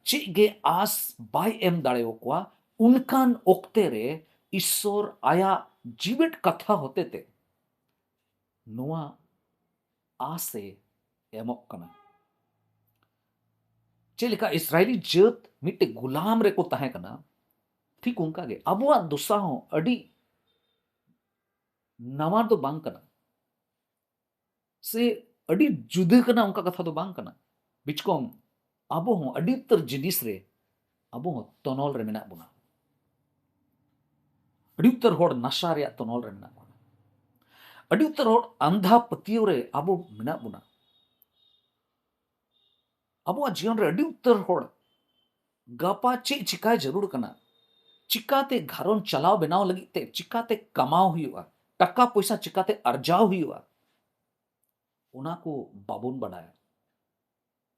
ᱪᱮᱫ ᱜᱮ ᱟᱸᱥ ᱵᱟᱭ ᱮᱢ ᱫᱟᱲᱮᱭᱟᱠᱚᱣᱟ, ᱚᱱᱠᱟᱱ ᱚᱠᱛᱮ ᱨᱮ ᱤᱥᱥᱚᱨ ᱟᱭᱟᱜ ᱡᱤᱣᱮᱫ ᱠᱟᱛᱷᱟ ᱦᱚᱛᱮᱛᱮ ᱱᱚᱣᱟ ᱟᱸᱥ ᱮ ᱮᱢᱚᱜ ᱠᱟᱱᱟ᱾ ᱪᱮᱫ ᱞᱮᱠᱟ ᱤᱥᱨᱟᱭᱮᱞᱤ ᱡᱟᱹᱛ ᱢᱤᱫᱴᱮᱡ ᱜᱩᱞᱟᱢ ᱨᱮᱠᱚ ᱛᱟᱦᱮᱸ ᱠᱟᱱᱟ, ᱴᱷᱤᱠ ᱚᱱᱠᱟ ᱜᱮ ᱟᱵᱚᱣᱟᱜ ᱫᱚᱥᱟ ᱦᱚᱸ ᱟᱹᱰᱤ ᱱᱟᱣᱟ ᱫᱚ ᱵᱟᱝ ᱠᱟᱱᱟ, ᱥᱮ ᱟᱹᱰᱤ ᱡᱩᱫᱟᱹ ᱠᱟᱱᱟ, ᱚᱱᱠᱟ ᱠᱟᱛᱷᱟ ᱫᱚ ᱵᱟᱝ ᱠᱟᱱᱟ᱾ ᱵᱤᱪᱠᱚᱢ ᱟᱵᱚ ᱦᱚᱸ ᱟᱹᱰᱤ ᱩᱛᱟᱹᱨ ᱡᱤᱱᱤᱥ ᱨᱮ ᱟᱵᱚ ᱦᱚᱸ ᱛᱚᱱᱚᱞ ᱨᱮ ᱢᱮᱱᱟᱜ ᱵᱚᱱᱟ᱾ ᱟᱹᱰᱤ ᱩᱛᱟᱹᱨ ᱦᱚᱲ ᱱᱟᱥᱟ ᱨᱮᱭᱟᱜ ᱛᱚᱱᱚᱞ ᱨᱮ ᱢᱮᱱᱟᱜ ᱵᱚᱱᱟ᱾ ᱟᱹᱰᱤ ᱩᱛᱟᱹᱨ ᱦᱚᱲ ᱟᱸᱫᱷᱟ ᱯᱟᱹᱛᱭᱟᱹᱣ ᱨᱮ ᱟᱵᱚ ᱢᱮᱱᱟᱜ ᱵᱚᱱᱟ᱾ ᱟᱵᱚᱣᱟᱜ ᱡᱤᱭᱚᱱ ᱨᱮ ᱟᱹᱰᱤ ᱩᱛᱟᱹᱨ ᱦᱚᱲ ᱜᱟᱯᱟ ᱪᱮᱫ ᱪᱤᱠᱟᱭ ᱡᱟᱹᱨᱩᱲ ᱠᱟᱱᱟ, ᱪᱤᱠᱟᱛᱮ ᱜᱷᱟᱨᱚᱸᱡᱽ ᱪᱟᱞᱟᱣ ᱵᱮᱱᱟᱣ ᱞᱟᱹᱜᱤᱫ ᱛᱮ ᱪᱤᱠᱟᱛᱮ ᱠᱟᱢᱟᱣ ᱦᱩᱭᱩᱜᱼᱟ, ᱴᱟᱠᱟ ᱯᱚᱭᱥᱟ ᱪᱤᱠᱟᱛᱮ ᱟᱨᱡᱟᱣ ᱦᱩᱭᱩᱜᱼᱟ, ᱚᱱᱟ ᱠᱚ ᱵᱟᱵᱚᱱ ᱵᱟᱰᱟᱭᱟ᱾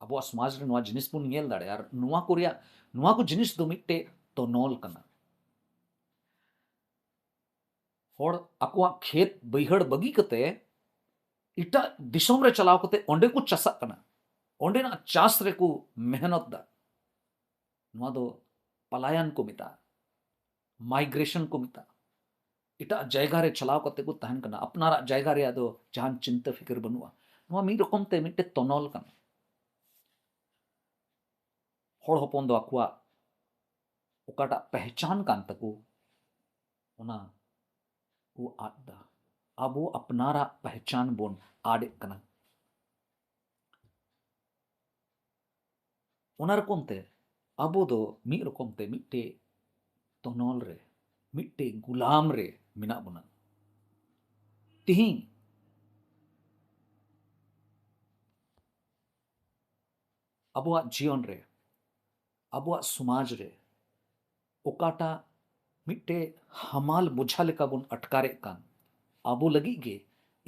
ᱟᱵᱚᱣᱟᱜ ᱥᱚᱢᱟᱡᱽ ᱨᱮ ᱱᱚᱣᱟ ᱡᱤᱱᱤᱥ ᱵᱚᱱ ᱧᱮᱞ ᱫᱟᱲᱮᱭᱟᱜᱼᱟ, ᱟᱨ ᱱᱚᱣᱟ ᱠᱚ ᱨᱮᱭᱟᱜ, ᱱᱚᱣᱟ ᱠᱚ ᱡᱤᱱᱤᱥ ᱫᱚ ᱢᱤᱫᱴᱮᱡ ᱛᱚᱱᱚᱞ ᱠᱟᱱᱟ᱾ ᱦᱚᱲ ᱟᱠᱚᱣᱟᱜ ᱠᱷᱮᱛ ᱵᱟᱹᱭᱦᱟᱹᱲ ᱵᱟᱹᱜᱤ ᱠᱟᱛᱮ ᱮᱴᱟᱜ ᱫᱤᱥᱚᱢ ᱨᱮ ᱪᱟᱞᱟᱣ ᱠᱟᱛᱮ ᱚᱸᱰᱮ ᱠᱚ ᱪᱟᱥᱟᱜ ᱠᱟᱱᱟ, ᱚᱸᱰᱮᱱᱟᱜ ᱪᱟᱥ ᱨᱮᱠᱚ ᱢᱮᱦᱱᱚᱛ ᱫᱟ᱾ ᱱᱚᱣᱟ ᱫᱚ ᱯᱟᱞᱟᱭᱟᱱ ᱠᱚ ᱢᱮᱛᱟᱜᱼᱟ, ᱢᱟᱭᱜᱨᱮᱥᱚᱱ ᱠᱚ ᱢᱮᱛᱟᱜᱼᱟ᱾ ᱮᱴᱟᱜ ᱡᱟᱭᱜᱟ ᱨᱮ ᱪᱟᱞᱟᱣ ᱠᱟᱛᱮ ᱠᱚ ᱛᱟᱦᱮᱱ ᱠᱟᱱᱟ, ᱟᱯᱱᱟᱨᱟᱜ ᱡᱟᱭᱜᱟ ᱨᱮᱭᱟᱜ ᱫᱚ ᱡᱟᱦᱟᱱ ᱪᱤᱱᱛᱟᱹ ᱯᱷᱤᱠᱨ ᱵᱟᱹᱱᱩᱜᱼᱟ᱾ ᱱᱚᱣᱟ ᱢᱤᱫ ᱨᱚᱠᱚᱢ ᱛᱮ ᱢᱤᱫᱴᱮᱡ ᱛᱚᱱᱚᱞ ᱠᱟᱱᱟ᱾ ᱦᱚᱲ ᱦᱚᱯᱚᱱ ᱫᱚ ᱟᱠᱚᱣᱟᱜ ᱚᱠᱟᱴᱟᱜ ᱯᱮᱦᱪᱟᱱ ᱠᱟᱱ ᱛᱟᱠᱚ, ᱚᱱᱟ ᱠᱚ ᱟᱫ ᱫᱟ᱾ ᱟᱵᱚ ᱟᱯᱱᱟᱨᱟᱜ ᱯᱮᱦᱪᱟᱱ ᱵᱚᱱ ᱟᱫᱮᱜ ᱠᱟᱱᱟ᱾ ᱚᱱᱟ ᱨᱚᱠᱚᱢ ᱛᱮ ᱟᱵᱚ ᱫᱚ ᱢᱤᱫ ᱨᱚᱠᱚᱢ ᱛᱮ ᱢᱤᱫᱴᱮᱡ ᱛᱚᱱᱚᱞ ᱨᱮ, ᱢᱤᱫᱴᱮᱡ ᱜᱩᱞᱟᱢ ᱨᱮ ᱢᱮᱱᱟᱜ ᱵᱚᱱᱟ᱾ ᱛᱤᱦᱤᱧ ᱟᱵᱚᱣᱟᱜ ᱡᱤᱭᱚᱱ ᱨᱮ, ᱟᱵᱚᱣᱟᱜ ᱥᱚᱢᱟᱡᱽ ᱨᱮ ᱚᱠᱟᱴᱟᱜ ᱢᱤᱫᱴᱮᱡ ᱦᱟᱢᱟᱞ ᱵᱳᱡᱷᱟ ᱞᱮᱠᱟ ᱵᱚᱱ ᱟᱴᱠᱟᱨᱮᱫ ᱠᱟᱱ, ᱟᱵᱚ ᱞᱟᱹᱜᱤᱫ ᱜᱮ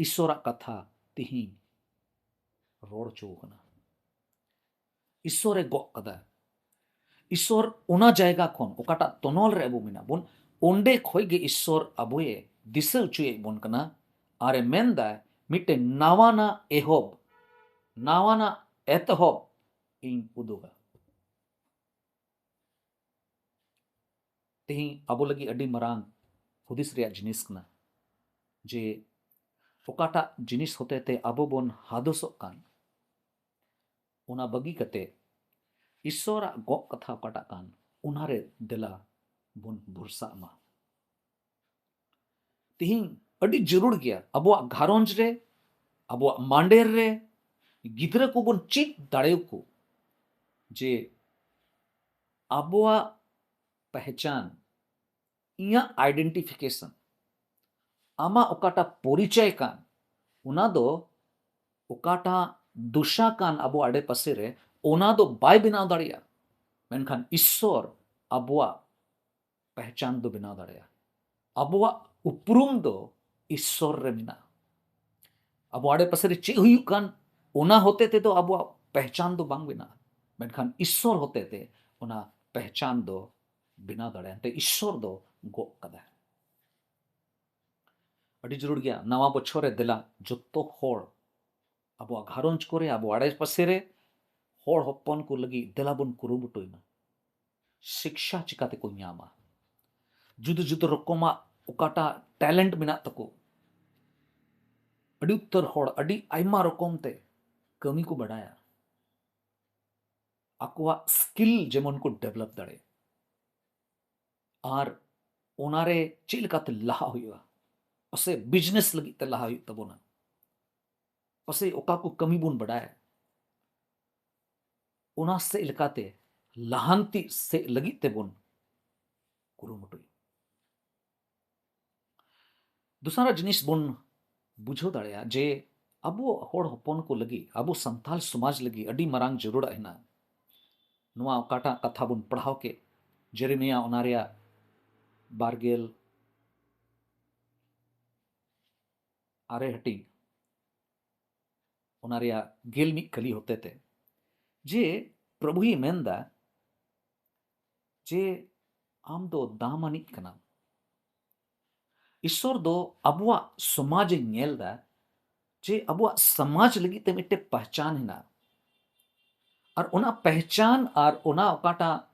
ᱤᱥᱚᱨᱟᱜ ᱠᱟᱛᱷᱟ ᱛᱤᱦᱤᱧ ᱨᱚᱲ ᱦᱚᱪᱚ ᱠᱟᱱᱟ᱾ ᱤᱥᱚᱨᱮ ᱜᱚᱜ ᱠᱟᱫᱟ᱾ ᱤᱥᱚᱨ ᱚᱱᱟ ᱡᱟᱭᱜᱟ ᱠᱷᱚᱱ, ᱚᱠᱟᱴᱟᱜ ᱛᱚᱱᱚᱞ ᱨᱮ ᱟᱵᱚ ᱢᱮᱱᱟᱜ ᱵᱚᱱ, ᱚᱸᱰᱮ ᱠᱷᱚᱡ ᱜᱮ ᱤᱥᱚᱨ ᱟᱵᱚᱭᱮ ᱫᱤᱥᱟᱹ ᱦᱚᱪᱚᱭᱮᱫ ᱵᱚᱱ ᱠᱟᱱᱟ᱾ ᱟᱨᱮ ᱢᱮᱱᱫᱟ, ᱢᱤᱫᱴᱮᱱ ᱱᱟᱣᱟᱱᱟᱜ ᱮᱦᱚᱵ, ᱱᱟᱣᱟᱱᱟᱜ ᱮᱛᱚᱦᱚᱵ ᱤᱧ ᱩᱫᱩᱜᱟ᱾ ᱛᱮᱦᱮᱧ ᱟᱵᱚ ᱞᱟᱹᱜᱤᱫ ᱟᱹᱰᱤ ᱢᱟᱨᱟᱝ ᱦᱩᱫᱤᱥ ᱨᱮᱭᱟᱜ ᱡᱤᱱᱤᱥ ᱠᱟᱱᱟ ᱡᱮ ᱚᱠᱟᱴᱟᱜ ᱡᱤᱱᱤᱥ ᱦᱚᱛᱮ ᱛᱮ ᱟᱵᱚ ᱵᱚᱱ ᱦᱟᱫᱚᱥᱚᱜ ᱠᱟᱱ, ᱚᱱᱟ ᱵᱟᱹᱜᱤ ᱠᱟᱛᱮ ᱤᱥᱚᱨᱟᱜ ᱜᱚᱜ ᱠᱟᱛᱷᱟ ᱚᱠᱟᱴᱟᱜ ᱠᱟᱱ, ᱚᱱᱟᱨᱮ ᱫᱮᱞᱟ ᱵᱚᱱ ᱵᱷᱚᱨᱥᱟᱜ ᱢᱟ᱾ ᱛᱤᱦᱤᱧ ᱟᱹᱰᱤ ᱡᱟᱹᱨᱩᱲ ᱜᱮᱭᱟ ᱟᱵᱚᱣᱟᱜ ᱜᱷᱟᱨᱚᱸᱡᱽ ᱨᱮ, ᱟᱵᱚᱣᱟᱜ ᱢᱟᱸᱰᱮᱨ ᱨᱮ, ᱜᱤᱫᱽᱨᱟᱹ ᱠᱚᱵᱚᱱ ᱪᱮᱫ ᱫᱟᱲᱮᱭᱟᱠᱚ ᱡᱮ ᱟᱵᱚᱣᱟᱜ ᱯᱮᱦᱪᱟᱱ, ᱤᱧᱟᱹᱜ ᱟᱭᱰᱮᱱᱴᱤᱯᱷᱤᱠᱮᱥᱚᱱ, ᱟᱢᱟᱜ ᱚᱠᱟᱴᱟᱜ ᱯᱚᱨᱤᱪᱚᱭ ᱠᱟᱱ, ᱚᱱᱟ ᱫᱚ ᱚᱠᱟᱴᱟᱜ ᱫᱚᱥᱟ ᱠᱟᱱ ᱟᱵᱚ ᱟᱰᱮᱯᱟᱥᱮ ᱨᱮ, ᱚᱱᱟ ᱫᱚ ᱵᱟᱭ ᱵᱮᱱᱟᱣ ᱫᱟᱲᱮᱭᱟᱜᱼᱟ᱾ ᱢᱮᱱᱠᱷᱟᱱ ᱤᱥᱥᱚᱨ ᱟᱵᱚᱣᱟᱜ ᱯᱮᱦᱪᱟᱱ ᱫᱚ ᱵᱮᱱᱟᱣ ᱫᱟᱲᱮᱭᱟᱜᱼᱟ᱾ ᱟᱵᱚᱣᱟᱜ ᱩᱯᱨᱩᱢ ᱫᱚ ᱤᱥᱥᱚᱨ ᱨᱮ ᱢᱮᱱᱟᱜᱼᱟ᱾ ᱟᱵᱚ ᱟᱰᱮᱯᱟᱥᱮ ᱨᱮ ᱪᱮᱫ ᱦᱩᱭᱩᱜ ᱠᱟᱱ, ᱚᱱᱟ ᱦᱚᱛᱮ ᱛᱮᱫᱚ ᱟᱵᱚᱣᱟᱜ ᱯᱮᱦᱪᱟᱱ ᱫᱚ ᱵᱟᱝ ᱵᱮᱱᱟᱜᱼᱟ, ᱢᱮᱱᱠᱷᱟᱱ ᱤᱥᱥᱚᱨ ᱦᱚᱛᱮ ᱛᱮ ᱚᱱᱟ ᱯᱮᱦᱪᱟᱱ ᱫᱚ ᱵᱮᱱᱟᱣ ᱫᱟᱲᱮᱭᱟᱜᱼᱟ᱾ ᱮᱱᱛᱮ ᱤᱥᱥᱚᱨ ᱫᱚ ᱜᱚᱜ ᱠᱟᱫᱟᱭ᱾ ᱟᱹᱰᱤ ᱡᱟᱹᱨᱩᱲ ᱜᱮᱭᱟ᱾ ᱱᱟᱣᱟ ᱵᱚᱪᱷᱚᱨ ᱨᱮ ᱫᱮᱞᱟ ᱡᱚᱛᱚ ᱦᱚᱲ, ᱟᱵᱚᱣᱟᱜ ᱜᱷᱟᱨᱚᱸᱡᱽ ᱠᱚᱨᱮ, ᱟᱵᱚ ᱟᱲᱮ ᱯᱟᱥᱮ ᱨᱮ ᱦᱚᱲ ᱦᱚᱯᱚᱱ ᱠᱚ ᱞᱟᱹᱜᱤᱫ ᱫᱮᱞᱟ ᱵᱚᱱ ᱠᱩᱨᱩᱢᱩᱴᱩᱭ ᱢᱟ᱾ ᱥᱤᱠᱥᱟ ᱪᱤᱠᱟᱹ ᱛᱮᱠᱚ ᱧᱟᱢᱟ? ᱡᱩᱫᱟᱹ ᱡᱩᱫᱟᱹ ᱨᱚᱠᱚᱢᱟᱜ ᱚᱠᱟᱴᱟᱜ ᱴᱮᱞᱮᱱᱴ ᱢᱮᱱᱟᱜ ᱛᱟᱠᱚ, ᱟᱹᱰᱤ ᱩᱛᱟᱹᱨ ᱦᱚᱲ ᱟᱹᱰᱤ ᱟᱭᱢᱟ ᱨᱚᱠᱚᱢ ᱛᱮ ᱠᱟᱹᱢᱤ ᱠᱚ ᱵᱟᱰᱟᱭᱟ, ᱟᱠᱚᱣᱟᱜ ᱥᱠᱤᱞ ᱡᱮᱢᱚᱱ ᱠᱚ ᱰᱮᱵᱷᱞᱚᱯ ᱫᱟᱲᱮᱭᱟᱜ, ᱟᱨ ᱚᱱᱟᱨᱮ ᱪᱮᱫ ᱞᱮᱠᱟᱛᱮ ᱞᱟᱦᱟ ᱦᱩᱭᱩᱜᱼᱟ, ᱯᱟᱥᱮᱡ ᱵᱤᱡᱽᱱᱮᱥ ᱞᱟᱹᱜᱤᱫ ᱛᱮ ᱞᱟᱦᱟ ᱦᱩᱭᱩᱜ ᱛᱟᱵᱚᱱᱟ, ᱯᱟᱥᱮᱡ ᱚᱠᱟ ᱠᱚ ᱠᱟᱹᱢᱤ ᱵᱚᱱ ᱵᱟᱰᱟᱭᱟ, ᱚᱱᱟ ᱥᱮᱫ ᱞᱮᱠᱟᱛᱮ ᱞᱟᱦᱟᱱᱛᱤ ᱥᱮᱫ ᱞᱟᱹᱜᱤᱫ ᱛᱮᱵᱚᱱ ᱠᱩᱨᱩᱢᱩᱴᱩᱭᱟ᱾ ᱫᱚᱥᱟᱨᱟᱜ ᱡᱤᱱᱤᱥ ᱵᱚᱱ ᱵᱩᱡᱷᱟᱹᱣ ᱫᱟᱲᱮᱭᱟᱜᱼᱟ ᱡᱮ ᱟᱵᱚ ᱦᱚᱲ ᱦᱚᱯᱚᱱ ᱠᱚ ᱞᱟᱹᱜᱤᱫ, ᱟᱵᱚ ᱥᱟᱱᱛᱟᱲ ᱥᱚᱢᱟᱡᱽ ᱞᱟᱹᱜᱤᱫ ᱟᱹᱰᱤ ᱢᱟᱨᱟᱝ ᱡᱟᱹᱨᱩᱲᱟᱜ ᱦᱮᱱᱟᱜᱼᱟ᱾ ᱱᱚᱣᱟ ᱚᱠᱟᱴᱟᱜ ᱠᱟᱛᱷᱟ ᱵᱚᱱ ᱯᱟᱲᱦᱟᱣ ᱠᱮᱫ, ᱡᱮᱨᱮᱢᱤᱭᱟ ᱚᱱᱟ ᱨᱮᱭᱟᱜ ᱵᱟᱨᱜᱮᱞ ᱟᱨᱮ ᱦᱟᱹᱴᱤᱧ, ᱚᱱᱟ ᱨᱮᱭᱟᱜ ᱜᱮᱞ ᱢᱤᱫ ᱠᱟᱹᱞᱤ ᱦᱚᱛᱮᱛᱮ, ᱡᱮ ᱯᱨᱚᱵᱷᱩᱭ ᱢᱮᱱᱫᱟ ᱡᱮ ᱟᱢ ᱫᱚ ᱫᱟᱢ ᱟᱱᱤᱡ ᱠᱟᱱᱟᱢ᱾ ᱤᱥᱥᱚᱨ ᱫᱚ ᱟᱵᱚᱣᱟᱜ ᱥᱚᱢᱟᱡᱽ ᱮ ᱧᱮᱞ ᱫᱟ, ᱡᱮ ᱟᱵᱚᱣᱟᱜ ᱥᱚᱢᱟᱡᱽ ᱞᱟᱹᱜᱤᱫ ᱛᱮ ᱢᱤᱫᱴᱮᱱ ᱯᱮᱦᱪᱟᱱ ᱦᱮᱱᱟᱜᱼᱟ, ᱟᱨ ᱚᱱᱟ ᱯᱮᱦᱪᱟᱱ ᱟᱨ ᱚᱱᱟ ᱚᱠᱟᱴᱟᱜ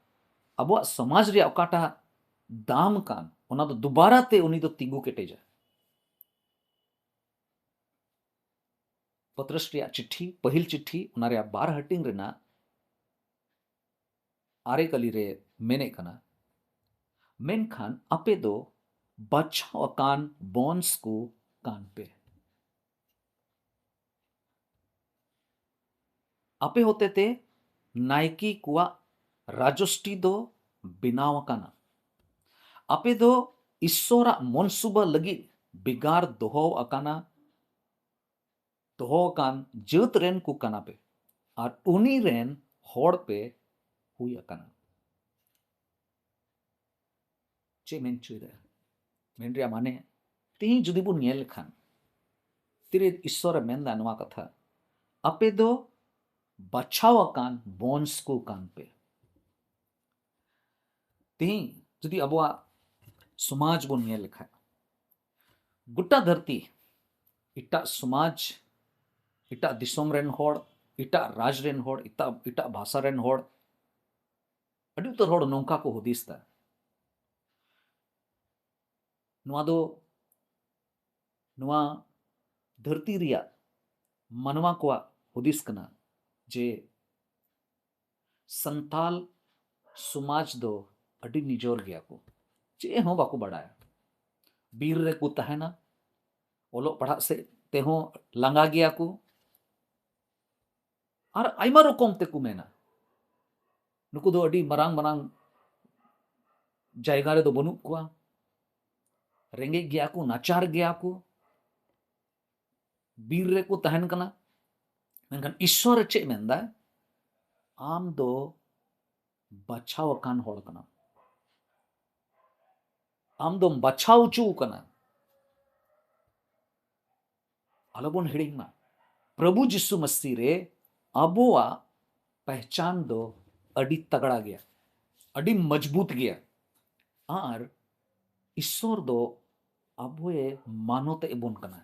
ᱟᱵᱚᱣᱟᱜ ᱥᱚᱢᱟᱡᱽ ᱨᱮᱭᱟᱜ ᱚᱠᱟᱴᱟᱜ ᱫᱟᱢ ᱠᱟᱱ, ᱚᱱᱟ ᱫᱚ ᱫᱩᱵᱟᱨᱟ ᱛᱮ ᱩᱱᱤ ᱫᱚ ᱛᱤᱸᱜᱩ ᱠᱮᱴᱮᱡᱟ᱾ ᱯᱚᱛᱨᱚᱥ ᱨᱮᱭᱟᱜ ᱪᱤᱴᱷᱤ, ᱯᱟᱹᱦᱤᱞ ᱪᱤᱴᱷᱤ, ᱚᱱᱟ ᱨᱮᱭᱟᱜ ᱵᱟᱨ ᱦᱟᱹᱴᱤᱧ ᱨᱮᱱᱟᱜ ᱟᱨᱮ ᱠᱟᱹᱞᱤ ᱨᱮ ᱢᱮᱱᱮᱫ ᱠᱟᱱᱟ, ᱢᱮᱱᱠᱷᱟᱱ ᱟᱯᱮ ᱫᱚ ᱵᱟᱪᱷᱟᱣ ᱟᱠᱟᱱ ᱵᱚᱱᱥ ᱠᱚ ᱠᱟᱱ ᱯᱮ᱾ ᱟᱯᱮ ᱦᱚᱛᱮᱛᱮ ᱱᱟᱭᱠᱮ ᱠᱚᱣᱟᱜ ᱨᱟᱡᱚᱥᱴᱤ ᱫᱚ ᱵᱮᱱᱟᱣ ᱟᱠᱟᱱᱟ᱾ ᱟᱯᱮ ᱫᱚ ᱤᱥᱥᱚᱨᱟᱜ ᱢᱚᱱᱥᱩᱵᱟ ᱞᱟᱹᱜᱤᱫ ᱵᱷᱮᱜᱟᱨ ᱫᱚᱦᱚ ᱟᱠᱟᱱᱟ, ᱫᱚᱦᱚ ᱟᱠᱟᱱ ᱡᱟᱹᱛ ᱨᱮᱱ ᱠᱚ ᱠᱟᱱᱟ ᱯᱮ, ᱟᱨ ᱩᱱᱤ ᱨᱮᱱ ᱦᱚᱲ ᱯᱮ ᱦᱩᱭ ᱟᱠᱟᱱᱟ᱾ ᱪᱮᱫ ᱢᱮᱱ ᱦᱚᱪᱚᱭᱮᱫᱟ? ᱢᱮᱱ ᱨᱮᱭᱟᱜ ᱢᱟᱱᱮ, ᱛᱮᱦᱤᱧ ᱡᱩᱫᱤ ᱵᱚᱱ ᱧᱮᱞ ᱞᱮᱠᱷᱟᱱ, ᱛᱤᱨᱮ ᱤᱥᱥᱚᱨᱮ ᱢᱮᱱᱫᱟ ᱱᱚᱣᱟ ᱠᱟᱛᱷᱟ, ᱟᱯᱮ ᱫᱚ ᱵᱟᱪᱷᱟᱣ ᱟᱠᱟᱱ ᱵᱚᱱᱥ ᱠᱚ ᱠᱟᱱ ᱯᱮ᱾ ᱛᱮᱦᱤᱧ ᱡᱩᱫᱤ ᱟᱵᱚᱣᱟᱜ ᱥᱚᱢᱟᱡᱽ ᱵᱚᱱ ᱧᱮᱞ ᱞᱮᱠᱷᱟᱱ, ᱜᱚᱴᱟ ᱫᱷᱟᱹᱨᱛᱤ, ᱮᱴᱟᱜ ᱥᱚᱢᱟᱡᱽ, ᱮᱴᱟᱜ ᱫᱤᱥᱚᱢ ᱨᱮᱱ ᱦᱚᱲ, ᱮᱴᱟᱜ ᱨᱟᱡᱽ ᱨᱮᱱ ᱦᱚᱲ, ᱮᱴᱟᱜ ᱮᱴᱟᱜ ᱵᱷᱟᱥᱟ ᱨᱮᱱ ᱦᱚᱲ, ᱟᱹᱰᱤ ᱩᱛᱟᱹᱨ ᱦᱚᱲ ᱱᱚᱝᱠᱟ ᱠᱚ ᱦᱩᱫᱤᱥ ᱫᱟ᱾ ᱱᱚᱣᱟ ᱫᱚ ᱱᱚᱣᱟ ᱫᱷᱟᱹᱨᱛᱤ ᱨᱮᱭᱟᱜ ᱢᱟᱱᱣᱟ ᱠᱚᱣᱟᱜ ᱦᱩᱫᱤᱥ ᱠᱟᱱᱟ ᱡᱮ ᱥᱟᱱᱛᱟᱞ ᱥᱚᱢᱟᱡᱽ ᱫᱚ ᱟᱹᱰᱤ ᱱᱤᱡᱚᱨ ᱜᱮᱭᱟ ᱠᱚ, ᱪᱮᱫ ᱦᱚᱸ ᱵᱟᱠᱚ ᱵᱟᱲᱟᱭᱟ᱾ ᱵᱤᱨ ᱨᱮᱠᱚ ᱛᱟᱦᱮᱱᱟ, ᱚᱞᱚᱜ ᱯᱟᱲᱦᱟᱜ ᱥᱮᱫ ᱛᱮᱦᱚᱸ ᱞᱟᱸᱜᱟ ᱜᱮᱭᱟ ᱠᱚ, ᱟᱨ ᱟᱭᱢᱟ ᱨᱚᱠᱚᱢ ᱛᱮᱠᱚ ᱢᱮᱱᱟ᱾ ᱱᱩᱠᱩ ᱫᱚ ᱟᱹᱰᱤ ᱢᱟᱨᱟᱝ ᱢᱟᱨᱟᱝ ᱡᱟᱭᱜᱟ ᱨᱮᱫᱚ ᱵᱟᱹᱱᱩᱜ ᱠᱚᱣᱟ, ᱨᱮᱸᱜᱮᱡ ᱜᱮᱭᱟ ᱠᱚ, ᱱᱟᱪᱟᱨ ᱜᱮᱭᱟ ᱠᱚ, ᱵᱤᱨ ᱨᱮᱠᱚ ᱛᱟᱦᱮᱱ ᱠᱟᱱᱟ᱾ ᱢᱮᱱᱠᱷᱟᱱ ᱤᱥᱥᱚᱨ ᱪᱮᱫ ᱢᱮᱱᱫᱟᱭ? ᱟᱢ ᱫᱚ ᱵᱟᱪᱷᱟᱣ ᱟᱠᱟᱱ ᱦᱚᱲ ᱠᱟᱱᱟᱢ, ᱟᱢ ᱫᱚᱢ ᱵᱟᱪᱷᱟᱣ ᱦᱚᱪᱚ ᱟᱠᱟᱱᱟ᱾ ᱟᱞᱚᱵᱚᱱ ᱦᱤᱲᱤᱧ ᱢᱟ, ᱯᱨᱚᱵᱷᱩ ᱡᱤᱥᱩ ᱢᱟᱹᱥᱤ ᱨᱮ ᱟᱵᱚᱣᱟᱜ ᱯᱮᱦᱪᱟᱱ ᱫᱚ ᱟᱹᱰᱤ ᱛᱟᱜᱲᱟ ᱜᱮᱭᱟ, ᱟᱹᱰᱤ ᱢᱚᱡᱽᱵᱩᱛ ᱜᱮᱭᱟ᱾ ᱟᱨ ᱤᱥᱥᱚᱨ ᱫᱚ ᱟᱵᱚᱭ ᱢᱟᱱᱚᱛ ᱮ ᱵᱚᱱ ᱠᱟᱱᱟ᱾